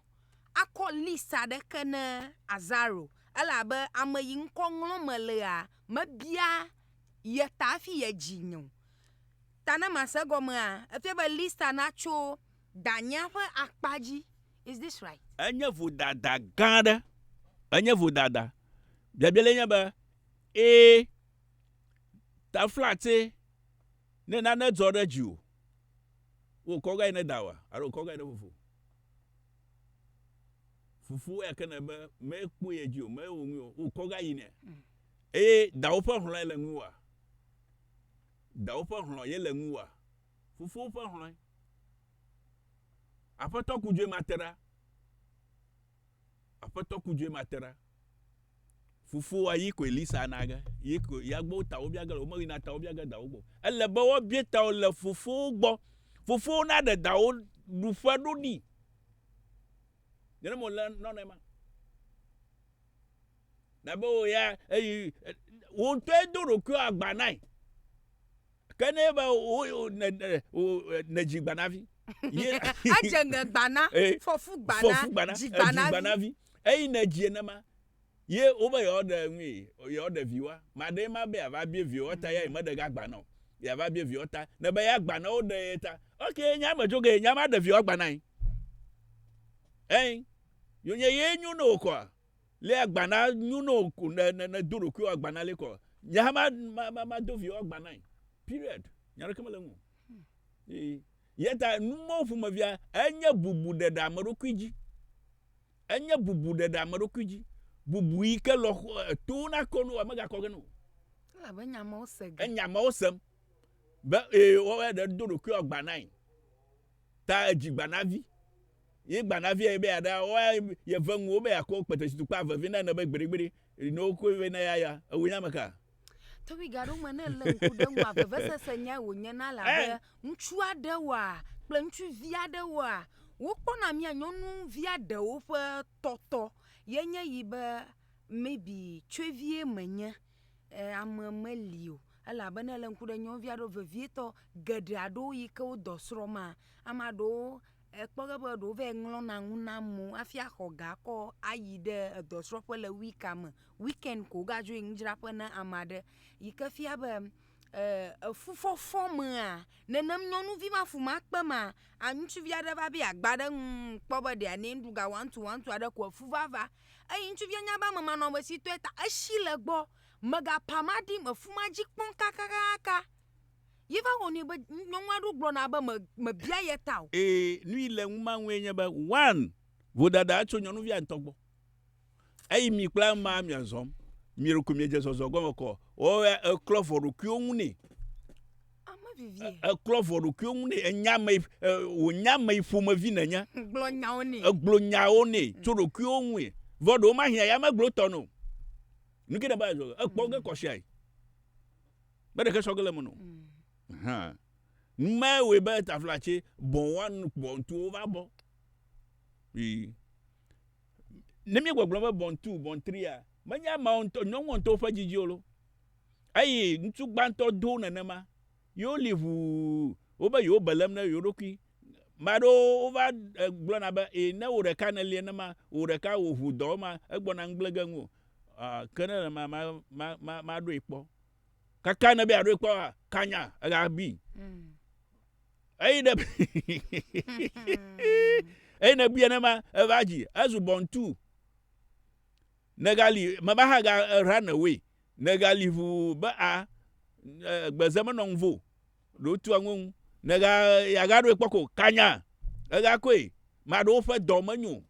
akɔ list aɖeke ne Azaro elabe ame yi ŋkɔ ŋlɔm melea, mebia ye ta hafi ye dzi nye o. Ta ne mase egɔmea, efia be lista natso danyea ƒe akpa dzi. Is this right? Enye vodada gã aɖe. Enye vodada. Biabia lae nye be, Ee, taflatse ne nane dzɔ ɖe dziwò, wò kɔ va yi ne dawòa alo wò kɔ va yi ne fofowò? Fofowò ya ke nèbe mekpɔ ye dzi o, mewɔ nui o, wò kɔ va yi nɛ. Eye dawò ƒe hlɔ̃e le ŋuwòa? Dawò ƒe hlɔ̃ ye le ŋuwòa? Fofowò ƒe hlɔ̃e. Aƒetɔ kudzoe mate ɖa. Aƒetɔ kudzoe mate ɖa. Fofoa yi ko Elisa na ge. Yi ko ya gbɔ tawo bia ge le. Womeyina tawo bia ge dawo gbɔ. Ele be woabia tawo le fofowo gbɔ. Fofowo naɖe dawo ɖuƒe ɖo ɖi. Nenema wòle nɔnɔe ma. Nabe wò ya eyi wò ŋutɔe do ɖokuiwò agba nae. Ke ne be wo ne ne ne dzi gbanavi. Edze ŋe gbana, fɔfu gbana, fɔfu gbana, dzi gbanavi. Eyi ne dzi enema ye wobe yewoa ɖe nui yewoa ɖe viwa. Maɖe ma be yeava bie viwa ta ya yi meɖe ga gbana o. Yeava bie viwa ta. Ne be ya gbana wo ɖe ye ta. Ok, nya me dzo ge nya ma ɖe viwa gbana yi. Eyi yonye ye nyo ne wokɔa. Le agbana nyo ne wò ne ne ne do ɖokuiwò agbana le kɔ. Nye hã ma ma ma ma do viwò agbana yi. Period. Nya ɖeke mele eŋu o. Ee. Ya ta nu mawo ƒomevia enye bubu ɖeɖe ame ɖokui dzi. Enye bubu ɖeɖe ame ɖokui dzi. Bubu yi ke lɔxo etowo nakɔ no megakɔ ge no. Elabe enya mawo se ge. Enya mawo sem be ee woawoe ɖe do ɖokuiwò agbana yi. Ta edzi gbanavi. Ye gbanavi ye be yeaɖa woa yeve ŋu wobe yeakɔ kpetesitukpa vevi na ene be gbeɖegbeɖe ne wokɔe vɛ na ya ya ewoe nye ame ka? Tɔgbi gaɖewo me ne èlé ŋku ɖe eŋua, vevesese nyae wònyena elabe ŋutsu aɖewoa kple ŋutsuvi aɖewoa, wokpɔna mía nyɔnuvi aɖewo ƒe tɔtɔ ye nye yi be maybe tsɔevie menye, ame meli o. Elabe ne èlé ŋku ɖe nyɔnuvi aɖewo vevietɔ geɖe aɖewo yi ke wo dɔ srɔ̃ma, ame aɖewo Ekpɔ ge be ɖewo vae ŋlɔna nu na amewo hafi axɔ ga akɔ ayi ɖe edɔsrɔ̃ƒe le wika me. Weekend ko wogadzo yi nudzraƒe na ame aɖe yi ke fia be efufɔfɔ mea nenem nyɔnuvi ma fu ma kpe ma a ŋutsuvi aɖe va be yeagba ɖe enu kpɔ be ɖe yeanɛ nuɖu ga one two one two aɖe ko efu va va eye ŋutsuvia nya be amemanɔamesitɔe ta esi le egbɔ. Megapa ma ɖim efu ma dzi kpɔm kakakaka. Ye va wɔnɛ be nyɔnu aɖewo gblɔna be me mebia ye ta o. Ee, nu yi le ŋu ma ŋue nye be, one, vodada tso nyɔnuvia ŋutɔ gbɔ. Eyi mi kple amea miazɔm, mi ɖeko miedze zɔzɔ gɔme kɔ, wo ya eklɔ vɔ ɖokuiwo ŋu nɛ. Ame vivie. Eklɔ vɔ ɖokuiwo ŋu nɛ, enya ame yi, wònya ame yi ƒomevi nènye. Gblɔ nyawo nɛ. Egblɔ nyawo nɛ tso ɖokuiwo ŋue. Vɔ ɖewo mahia ya megblɔ tɔ nɛ o. Nu ke ɖe ba zɔ, ekpɔ ge kɔsiae. Be ɖeke sɔ ge le eme no. Mm. Hã. Numae wɔe be taflatse bɔn one bɔn two wova bɔ. Yi. Ne míegbɔgblɔ be bɔn two bɔn three a, menye ameawo ŋutɔ nyɔnua ŋutɔ ƒe dzidzi o lo. Eye ŋutsu gbãtɔ do nenema. Yewo li ʋuu wobe yewo be lém ne yewo ɖokui. Ame aɖewo wova gblɔna be ee ne wò ɖeka nèli nenema, wò ɖeka wò ʋu dɔ ma egbɔna ŋugble ge ŋuwò. Ah, ke ne le ma ma ma ma maɖoe kpɔ. Kaka ne be yeaɖoe kpɔa, kanya ega bi. Eyi ne eyi ne bia ne ma eva dzi ezu bɔntu. Negali meva hã ga run away. Negali ʋuu be a gbeze menɔ ŋvo. Ɖo tua ŋu ŋu. Nega yeagaɖoe kpɔ ko kanya ega koe. Maɖewo ƒe dɔ menyo.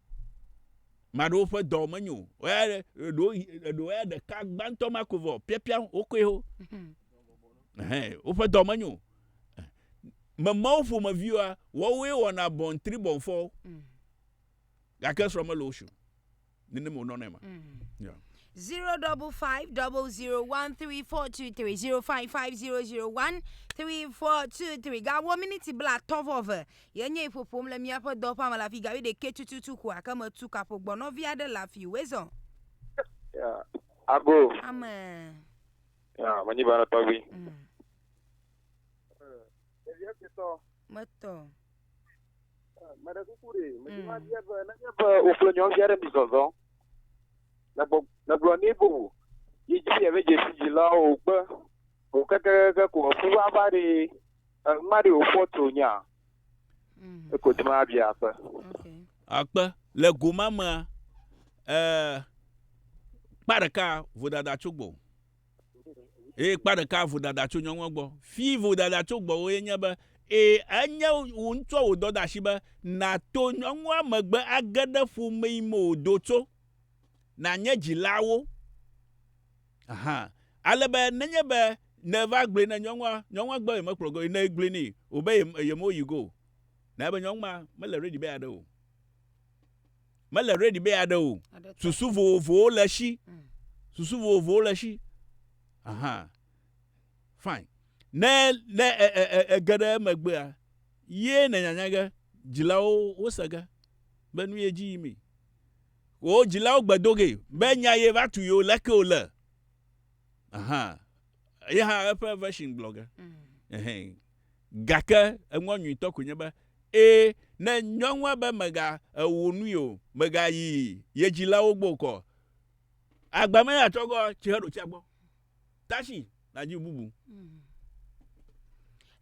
Maɖewo ƒe dɔ menyo. Oya ɖo ɖo ya ɖeka gbãtɔ ma ko vɔ piapia wokoe ho. Ɛhɛn woƒe dɔ menyo. Memawo ƒomeviwoa woawoe wɔna born three born four. Gake srɔ̃ mele wo si o. Nenem wònɔna ema. Yeah. 055 001 3423 055 001 3423 Gawɔ miniti blatɔ̃ vɔ eve ye nye ƒoƒom le míaƒe dɔwɔƒea me le afi gawi ɖekɛ tututu ko ake metu kaƒo gbɔ nɔvi aɖe le afi wezɔ. Yeah. Ago. Ame. Yeah, menyi ba tɔgbi. Ɖevia ketɔ. Metɔ. Meɖe kuku ɖe, medi ma bia be nenye be wòƒle nyɔnuvi aɖe mi zɔzɔ, nègblɔ nɛ be o, yi dzi yeave dze si dzilawo wògbe, wò kekekeke ko eƒu va va ɖe, ema ɖe wòfɔ tso nya. Eko di ma bia akpe. Akpe. Le go ma mea, eh, kpa ɖeka vodada tso gbɔ. Eye kpa ɖeka vodada tso nyɔnua gbɔ. Fi vodada tso gbɔwò ye nye be, ee, enye wò ŋutɔ wò dɔdeasi be nàto nyɔnua megbe age ɖe ƒome yi me wòdo tso, nànye dzilawo. Aha. Ale be nenye be nèva gblɔe ne nyɔnua, nyɔnua gbe yemekplɔ ge o, ne egblɔe nɛ wòbe yemeyi ge o, na be nyɔnu ma mele ready be yeaɖe o. Mele ready be yeaɖe o. Susu vovovowo le esi. Susu vovovowo le esi. Aha. Fine. Ne ne e, e, e, ege ɖe emegbea, ye ne nyanya ge dzilawo wose ge be nu ye dzi yimi. Wo dzilawo gbe do ge be nya ye va tu yewo leke wole. Aha. Ye hã eƒe version gblɔ ge. Mm. Gake eŋua nyuitɔ koe nye be, ee, ne nyɔnua be mega ewò nui o, megayi ye dzilawo gbɔ o kɔ, agba me ya tsɔ gɔ tsihe ɖo tsia gbɔ. Tashi nàdzi bubu.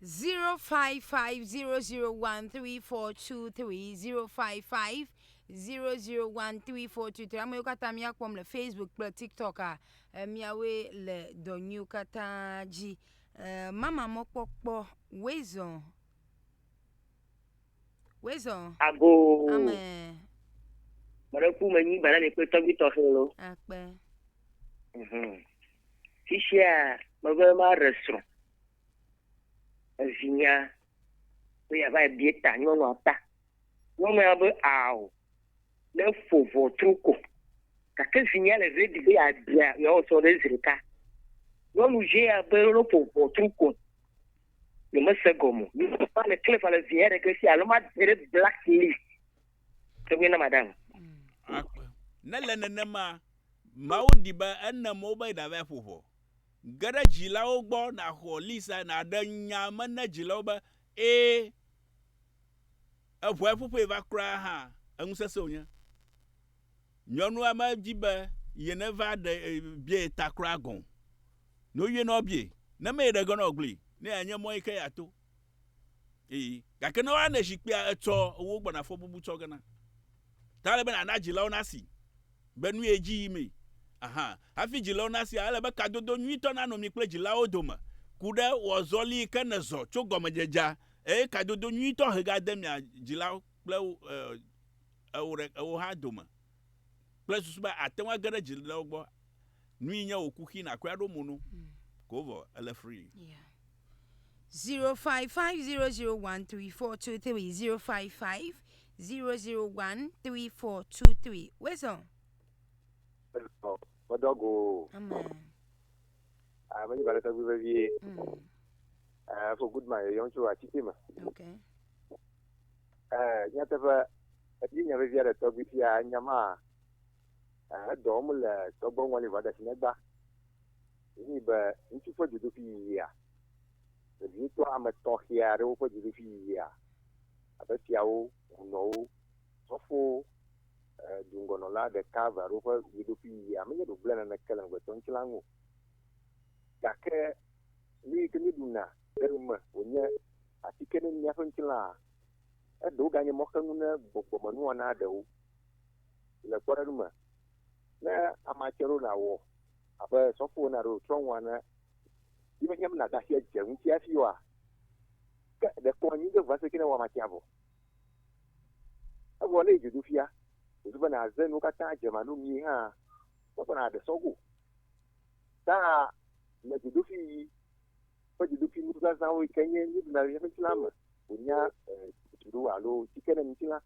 0550013423 0550013423 Ame yiwo katã míakpɔm le Facebook kple TikTok a, miawoe le dɔ nyuiwo katã dzi. Eh, mama mɔkpɔkpɔ, wezɔ. Wezɔ. Ago. Ame. Meɖe ku menyi ba na mi kple tɔgbi tɔxɛ lo. Akpe. Mhm. Fifia mebe maɖe srɔ̃. Evinya be yeava bie ta nyɔnua ta. Nyɔnua be ao. Ne ƒo ʋɔtru ko. Gake vinya le ready be yeabia yeawɔ srɔ̃ ɖe zi ɖeka. Nyɔnuvi ya be ne ƒo ʋɔtru ko. Nyemese gɔme o. Nyɔnua le clever le vinya ɖeke si alo made ɖe black list. Tɔgbi na madam. Akpe. Ne le nenema, Mawu di be ene mɔ be ɖava ƒo ʋɔ. Ge ɖe dzilawo gbɔ nàxɔ list nàɖe nya me ne dzilawo be ee Eʋɔe ƒoƒoe va kura hã, enu sesẽ wònye. Nyɔnua medi be yeneva ɖe bia ye ta kura gɔ̃ o. Ne woyɔe ne woabiae, ne mee ɖe ge ne wòagblɔe, ne yeanye mɔ yi ke yeato. Ee, gake ne woana zikpuia etsɔ, wò gbɔna afɔ bubu tsɔ ge na. Ta ele be nàna dzilawo nasi be nu ye dzi yimee. Aha, hafi dzilawo nasia, ele be kadodo nyuitɔ nanɔ mi kple dzilawo dome ku ɖe wɔzɔli yi ke nèzɔ tso gɔmedzedzea Eye kadodo nyuitɔ hegade mia dzilawo kple ewò ɖe ewò hã dome kple susu be àte ŋu age ɖe dzilawo gbɔ. Nui nye wò kuxi nàkɔe aɖo mo no ko vɔ ele free. Yeah. 0550013423 0550013423 Wezɔ. Medɔ go. Amen. Ah, menye ba ɖe tɔgbi vevie. Eh, fo good man yɔyɔm tso atike me. Okay. Eh, nyateƒe ebi nya vevi aɖe tɔgbi fia nya ma. Eh, edɔ wɔm le tɔgbɔ ŋɔli vɔ ɖe sinegba. Yi be ŋutsu ƒe dzodoƒi yiyia. Vevietɔ ame tɔxɛ aɖewo ƒe dzodoƒi yiyia. Abe fiawo, hunɔwo, sɔfowo. Duŋgɔnɔla ɖeka eve aɖewo ƒe dzodoƒui yia, menye ɖe wògblẽ naneke le amegbetɔ ŋutilã ŋu o. Gake nu yi ke míeɖuna ɖe nu me wònye atike ne míaƒe ŋutilãa, eɖewo ganye mɔxenu ne gbɔgbɔmenuwɔna ɖewo. Le kpɔɖeŋu me, ne ame atse ɖo nàwɔ abe sɔfo ene alo trɔ̃nu ene, yi mehiã be nàde asi edze ŋuti hafi oa, ke ɖeko anyi ge va se ke ne wɔ amatia vɔ. Evɔ ne yi dzodoƒea, wòzu be nàze nuwo katã dze ma nu mie hã, mekpɔna ɖe sɔgo o. Ta le dzodoƒi yiyi ƒe dzodoƒi nuzazãwo yi ke nye míeɖuna le míaƒe ŋutilã me wònya tutuɖo alo tsike ne ŋutilã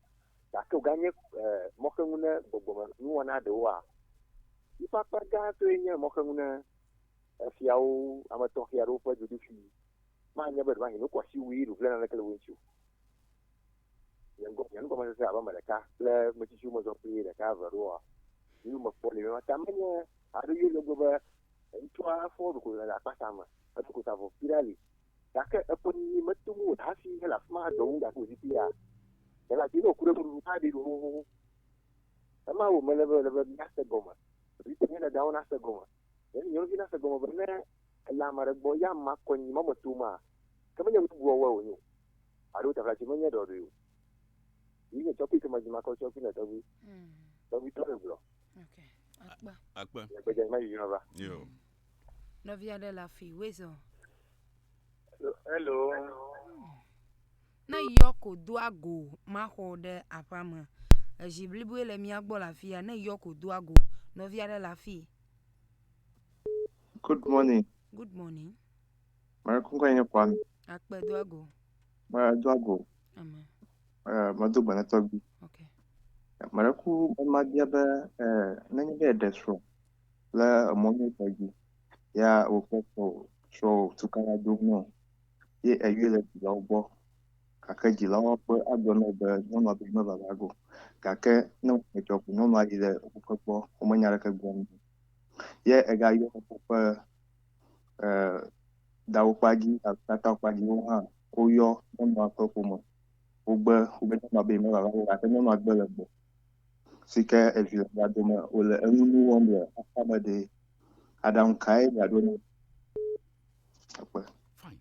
gake wòganye mɔxenu ne gbɔgbɔme nuwɔna ɖewoa, yiƒe akpa gãtɔe nye mɔxenu ne efiawo, ame tɔxɛ aɖewo ƒe dzodoƒi. Manye be ɖewohĩ nukɔ asi wui ɖu ʋle naneke le wo ŋuti o. Nye ŋgɔ, nye nugɔmesese abe ame ɖeka kple ame tsitsiwo mezɔ kpli ɖeka eve ɖoa, nu mekpɔ li be ta menye aɖe ye le gblɔ be ŋutsua fɔ ɖoko le akpata me, eɖo ta vɔ fi ɖa li. Gake eƒe nyinyi meto ŋu o hafi hele afi ma dɔ wum gake wòzi kplia. Ele ati ne wòku ɖe nuɖuɖu hã ɖi ɖo xoxoxo. Ema wò mele be le be míase gɔme. Ɖevitɔ nye dadawo nase gɔme. Nyɔnuvi nase gɔme be ne ele ame aɖe gbɔ ya ama kɔnyi ma me tom maa, ke menye nu bubu wɔwɔe wònye o. Alo taflatse menye ɖɔɖɔe o. Yi nye tsɔkui ke medzi makɔ tsɔkui na tɔgbui. Tɔgbui tɔ le gblɔ. Okay. Akpe. Akpe. Nye gbedze ma yiyi va. Yo. Nɔvi aɖe le afi wezɔ. Hello. Ne yɔ ko doa go maxɔ ɖe aƒea me. Ezi bliboe le mía gbɔ le afia. Ne yɔ ko doa go. Nɔvi aɖe le afi. Good morning. Good morning. Mare kunkɔ nye Kwame. Akpe doa go. Mare doa go. Amen. Eh, medo gbe na tɔgbi. Okay. Mare ku mabia be eh, nenye be eɖe srɔ̃ le emɔ nyuitɔ dzi ya wòkpɔ srɔ̃ srɔ̃wò tukaɖa dom nɛ o ye eyɔe le dzilawo gbɔ gake dzilawo ƒe agblɔ nɛ be nyɔnua be meva va go gake ne wòdzɔ ko nyɔnua yi le woƒe gbɔ womenya ɖeke gblɔm o. Ye egayɔ woƒe eh, dawo kpa dzi alo tatawo kpa dzi wo hã woyɔ nyɔnua ƒe ƒome wogbe wobe nyɔnua be meva va go gake nyɔnua gbe le gbɔ si ke evi le mia dome wòle enunu wɔm le aƒea me ɖe aɖaŋu kae miaɖo nɛ? Akpe. Fine.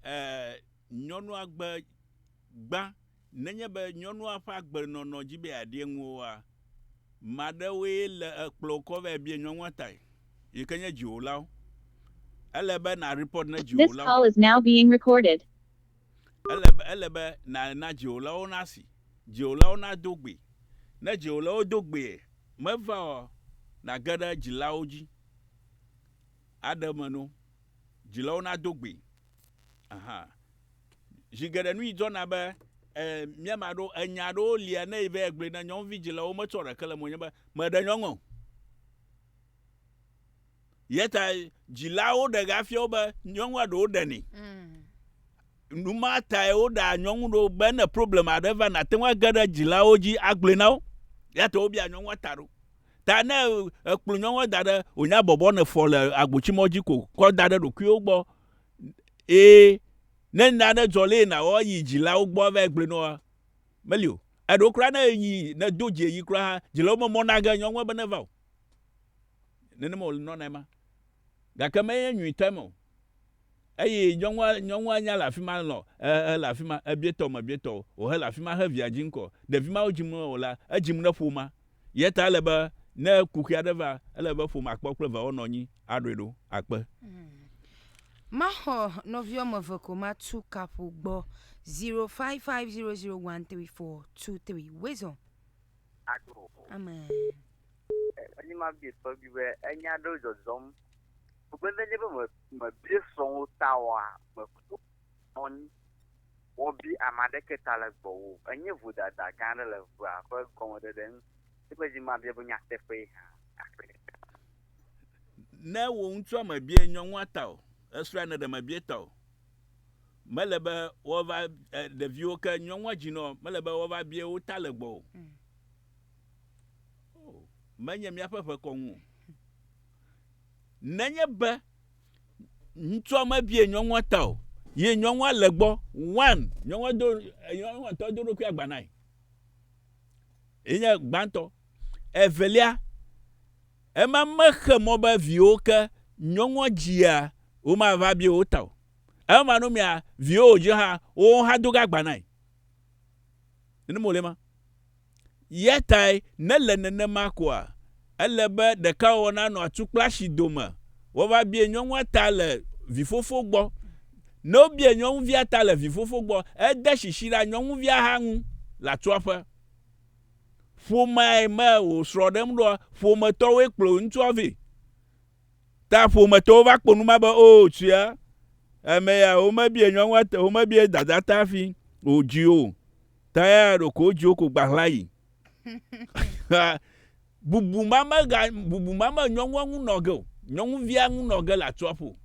Eh, nyɔnua gbe gbã nenye be nyɔnua ƒe agbenɔnɔ dzi be yeaɖi eŋuwoa, ame aɖewoe le ekplɔ kɔ va bia nyɔnua tae yi ke nye dziwòlawo. Ele be na report ne This dziwòlawo. call is now being recorded. Ele be ele be na na dziwòlawo nasi. Dziwòlawo nado gbe. Ne dziwòlawo do gbee, meva o nage ɖe dzilawo dzi aɖe eme no. Dzilawo nado gbe. Aha. Zi geɖe nu yi dzɔna be eh, mía ame aɖewo enya aɖewo lia ne yi va gblɔe na nyɔnuvi dzilawo metsɔ ɖeke le eme o nye be meɖe nyɔnu o. Ya ta dzilawo ɖe ga fia wo be nyɔnua ɖewo ɖenɛ. Nu ma tae woɖea nyɔnu ɖo be ne problem aɖe va nàte ŋu age ɖe dzilawo dzi agblɔe na wo. Ya ta wobia nyɔnua ta ɖo. Ta ne ekplɔ nyɔnua da ɖe wònya bɔbɔ ne fɔ le agbotsimɔ dzi ko kɔ da ɖe ɖokuiwo gbɔ eye ne nane dzɔ lée nàwɔ yi dzilawo gbɔ va gblɔe na woa, meli o. Eɖewo kura ne yi ne do dzi yi kura hã dzilawo memɔ na ge nyɔnua be neva o. Nenema wòle nɔna ema. Gake menye nyuitɔ ema o. Eye nyɔnua nyɔnua nya le afi ma lɔ̃ e le afi ma ebie tɔ mebie tɔ o. Wòhe le afi ma he via dzi ŋkɔ. Ɖevi mawo dzim wòlea, edzim ne ƒomea. Ya ta ele be ne kuxi aɖe va, ele be ƒomea kpɔ kple veawo nɔ anyi aɖoe ɖo akpe. Maxɔ nɔvi woame eve ko matu kaƒo gbɔ 0550013423 Wezɔ. Aɖo. Amen. Enye ma bie tɔgbi be enya ɖewo dzɔdzɔm. Be nenye be me mebie srɔ̃wo ta oa, mekpɔ anyi woabi ame aɖeke ta le gbɔwò. Enye vodada gã aɖe le ʋea ƒe gɔmeɖeɖe ŋu. Eƒe dzi mabia be nyateƒee hã. Akpe. Ne wò ŋutsua mebie nyɔnua ta o, esrɔ̃a neɖe mebie ta o, mele be woava ɖeviwo ke nyɔnua dzi nɔ, mele be woava bie wo ta le gbɔwò. O, menye míaƒe ʋekɔnu o. Nenye be ŋutsua mebie nyɔnua ta o, ye nyɔnua le gbɔ, one, nyɔnua do, nyɔnua ŋutɔ do ɖokui agba nae. Ye nye gbãtɔ. Evelia, ema mexe mɔ be viwo ke nyɔnua dzia womava bia wo ta o. Ema nu mea, viwo wòdzi hã, wowo hã do ge agba nae. Nenem wòle ma. Ya tae ne le nenema koa, ele be ɖekawɔwɔ nanɔ atsu kple asi dome. Woava bia nyɔnua ta le vifofo gbɔ. Ne wobia nyɔnuvia ta le vifofo gbɔ, ede sisi ɖa nyɔnuvia hã ŋu le atsua ƒe. Ƒomeae me wò srɔ̃ ɖem ɖoa, ƒometɔwoe kplɔ ŋutsua vɛ. Ta ƒometɔwo va kpɔ nu ma be, Oo, tsia, ame ya womebia nyɔnua ta, womebia dada ta hafi wòdzi o. Ta ya ɖeko wodzi wo ko gbahla yi. Bubu ma mega, bubu ma me nyɔnua ŋu nɔ ge o. Nyɔnuvia ŋu nɔ ge le atsua ƒo.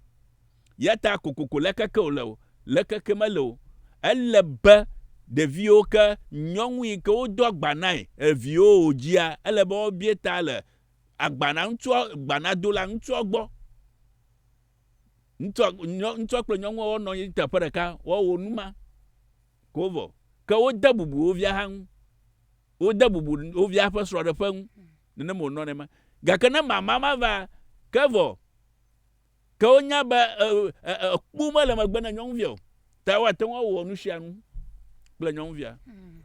Ya ta kokoko lekeke wòle o, lekeke mele o. Ele be ɖeviwo ke nyɔnu yi ke wodo agba nae, eviwo wòdzia, ele be woabia ta le agbana ŋutsua gbanadola ŋutsua gbɔ. Ŋutsua nyɔ ŋutsua kple nyɔnua wonɔ anyi teƒe ɖeka woawɔ nu ma ko vɔ. Ke wode bubu wo via hã ŋu. Wode bubu wo via ƒe srɔ̃ɖeƒe ŋu. Nenem wònɔ nɛ ma. Gake ne mama ma va ke vɔ Ke wonya be ekpo mele megbe na nyɔnuvia o. Ta woate ŋu awɔ nu sia nu kple nyɔnuvia.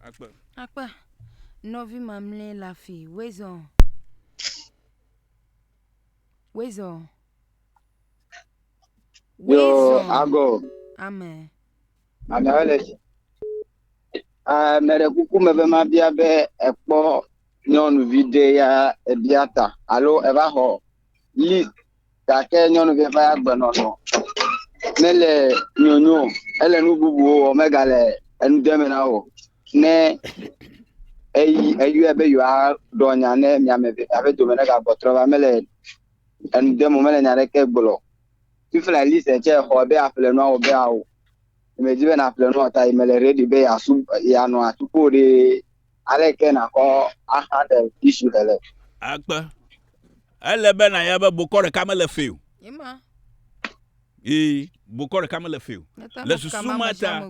Akpe. Akpe. Nɔvi mamlɛ le afi. Wezɔ. Wezɔ. Yo, ago. Amen. Amewo le si. Ame ɖe kuku me be mabia be ekpɔ nyɔnuvi ɖe ya ebia ta alo eva xɔ list gake nyɔnuvi ƒe agbenɔnɔ mele nyonyo o, ele nu bubuwo wɔ megale enu dem na o. Ne eyi eyɔe be yewoaɖɔ nya ne miame eve miaƒe dome negagbɔ trɔ va mele enu dem o, mele nya aɖeke gblɔ o. Fifia list tse xɔ be aƒle nua wò be ao. Medi be nàƒle nua ta yi mele ready be yeasu yeanɔ atukpo ɖe aleke nàkɔ ahandle issue hele. Akpe. Ele be nànya be bokɔ ɖeka mele fe o. Ema. Ee, bokɔ ɖeka mele fe o. Le susu ma ta,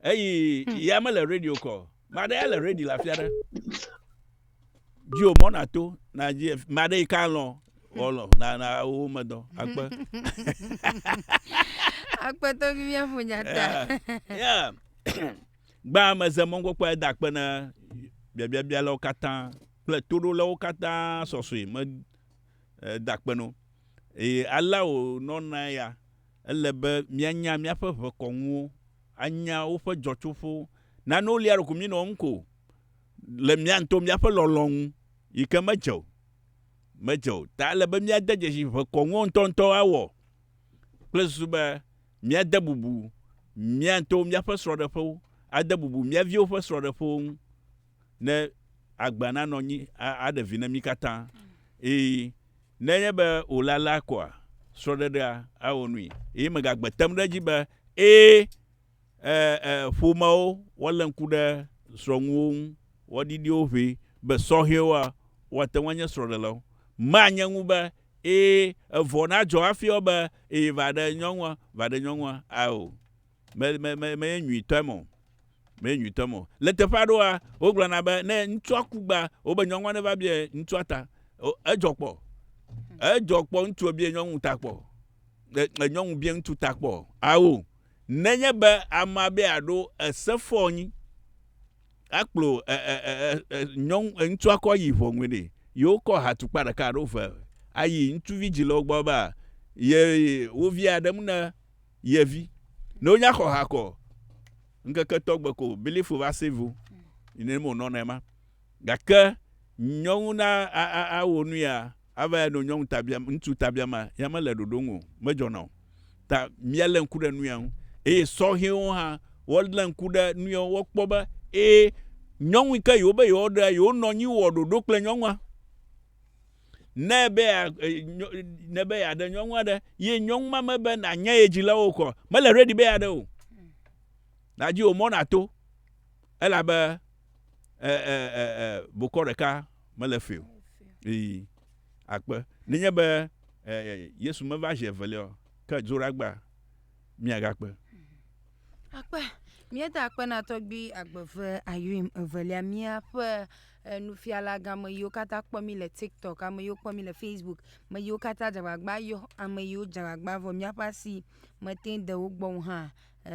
eyi hmm. ya mele radio kɔ. Maɖe ya le radio le afi aɖe. Dzi o mɔ nàto na dzi maɖe yi ka lɔ wɔlɔ na na wo me dɔ akpe. Akpe tɔgbi mía ƒo nya ta. Yeah. Gbã meze mɔkpɔkpɔ da akpe na biabiabialawo katã kple toɖolawo katã sɔsɔe me da akpe no. Eye alea wònɔna ya ele be míanya míaƒe ʋekɔnuwo, anya woƒe dzɔtsoƒewo. Nanewo lia ɖeko mínɔ ŋu ko le mía ŋutɔ míaƒe lɔlɔ̃ ŋu yi ke medze o. Medze o. Ta ele be míade dzesi ʋekɔnuwo ŋutɔŋutɔ awɔ kple susu be míade bubu mía ŋutɔwo míaƒe srɔ̃ɖeƒewo, ade bubu mía viwo ƒe srɔ̃ɖeƒewo ŋu ne agbea nanɔ anyi aɖe vi na mí katã. Eye nenye be wòlala koa, srɔ̃ɖeɖea awɔ nui. Eye megagbe tem ɖe edzi be ee e, e, ƒomewo woalé ŋku ɖe srɔ̃nuwo ŋu, woaɖiɖi wo ʋɛ be sɔhɛwoa, woate ŋu anye srɔ̃ɖelawo. Manye ŋu be ee, evɔ nadzɔ hafi woa be ee, va ɖe nyɔnua, va ɖe nyɔnua. Ao, me, me, me, menye nyuitɔ ema o. Menye nyuitɔ ema o. Le teƒe aɖewoa, wogblɔna be ne ŋutsua ku gbea, wobe nyɔnua neva bia ŋutsua ta. Edzɔ kpɔ. Edzɔ kpɔ ŋutsua bia nyɔnu ta kpɔ. Nyɔnu bia ŋutsu ta kpɔ. Ao. Nenye be amea be yeaɖo ese fɔ nyi akplɔ nyɔnu ŋutsua kɔ yi ʋɔnue ɖe, yewokɔ hatukpa ɖeka alo ve ayi ŋutsuvi dzilawo gbɔ be ye wo via ɖem ne ye vi. Ne wonya xɔ ha kɔ ŋkeke tɔgbe ko bilifu va se vo. Nenema wònɔna ema. Gake nyɔnu na awɔ nu ya ava ya nɔ nyɔnu ta biam, ŋutsu ta biama, ya mele ɖoɖo ŋu o, medzɔna o. Ta míalé ŋku ɖe nu ya ŋu. Eye sɔhɛwo hã woalé ŋku ɖe nu ya ŋu, woakpɔ be ee nyɔnu yi ke yewobe yewoaɖea, yewonɔ anyi wɔ ɖoɖo kple nyɔnua. Ne ebe ya ne be yeaɖe nyɔnu aɖe ye nyɔnu ma mebe nànya ye dzilawo kɔ, mele ready be yeaɖe o. Nàdzi wò mɔ nàto elabe e, e, e, e, bokɔ ɖeka mele fe o. Ee, akpe. Nenye be e, e, Yesu meva zi evelia o, ke dzoɖagba miagakpe. Akpe. Míeda akpe na tɔgbui Agbeve Ayuim evelia míaƒe. Nufiala gã, ame yiwo katã kpɔ mí le TikTok, ame yiwo kpɔ mí le Facebook, ame yiwo katã dze agbagba yɔ, ame yiwo dze agbagba vɔ míaƒe asi mete ŋu de wo gbɔ o hã,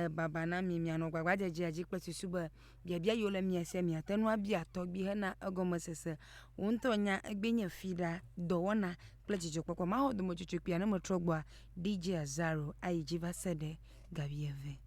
baba na mi. Mianɔ agbagbadzedzea dzi kple susu be biabia yiwo le mia sia miate ŋu abia tɔgbi hena egɔmesese. Wò ŋutɔ nya egbee nye fiɖa, dɔwɔna kple dzidzɔkpɔkpɔ. Maxɔ dometsotso kpuia ne metrɔ gbɔa, DJ Azaro ayi dzi va se ɖe ga wuieve.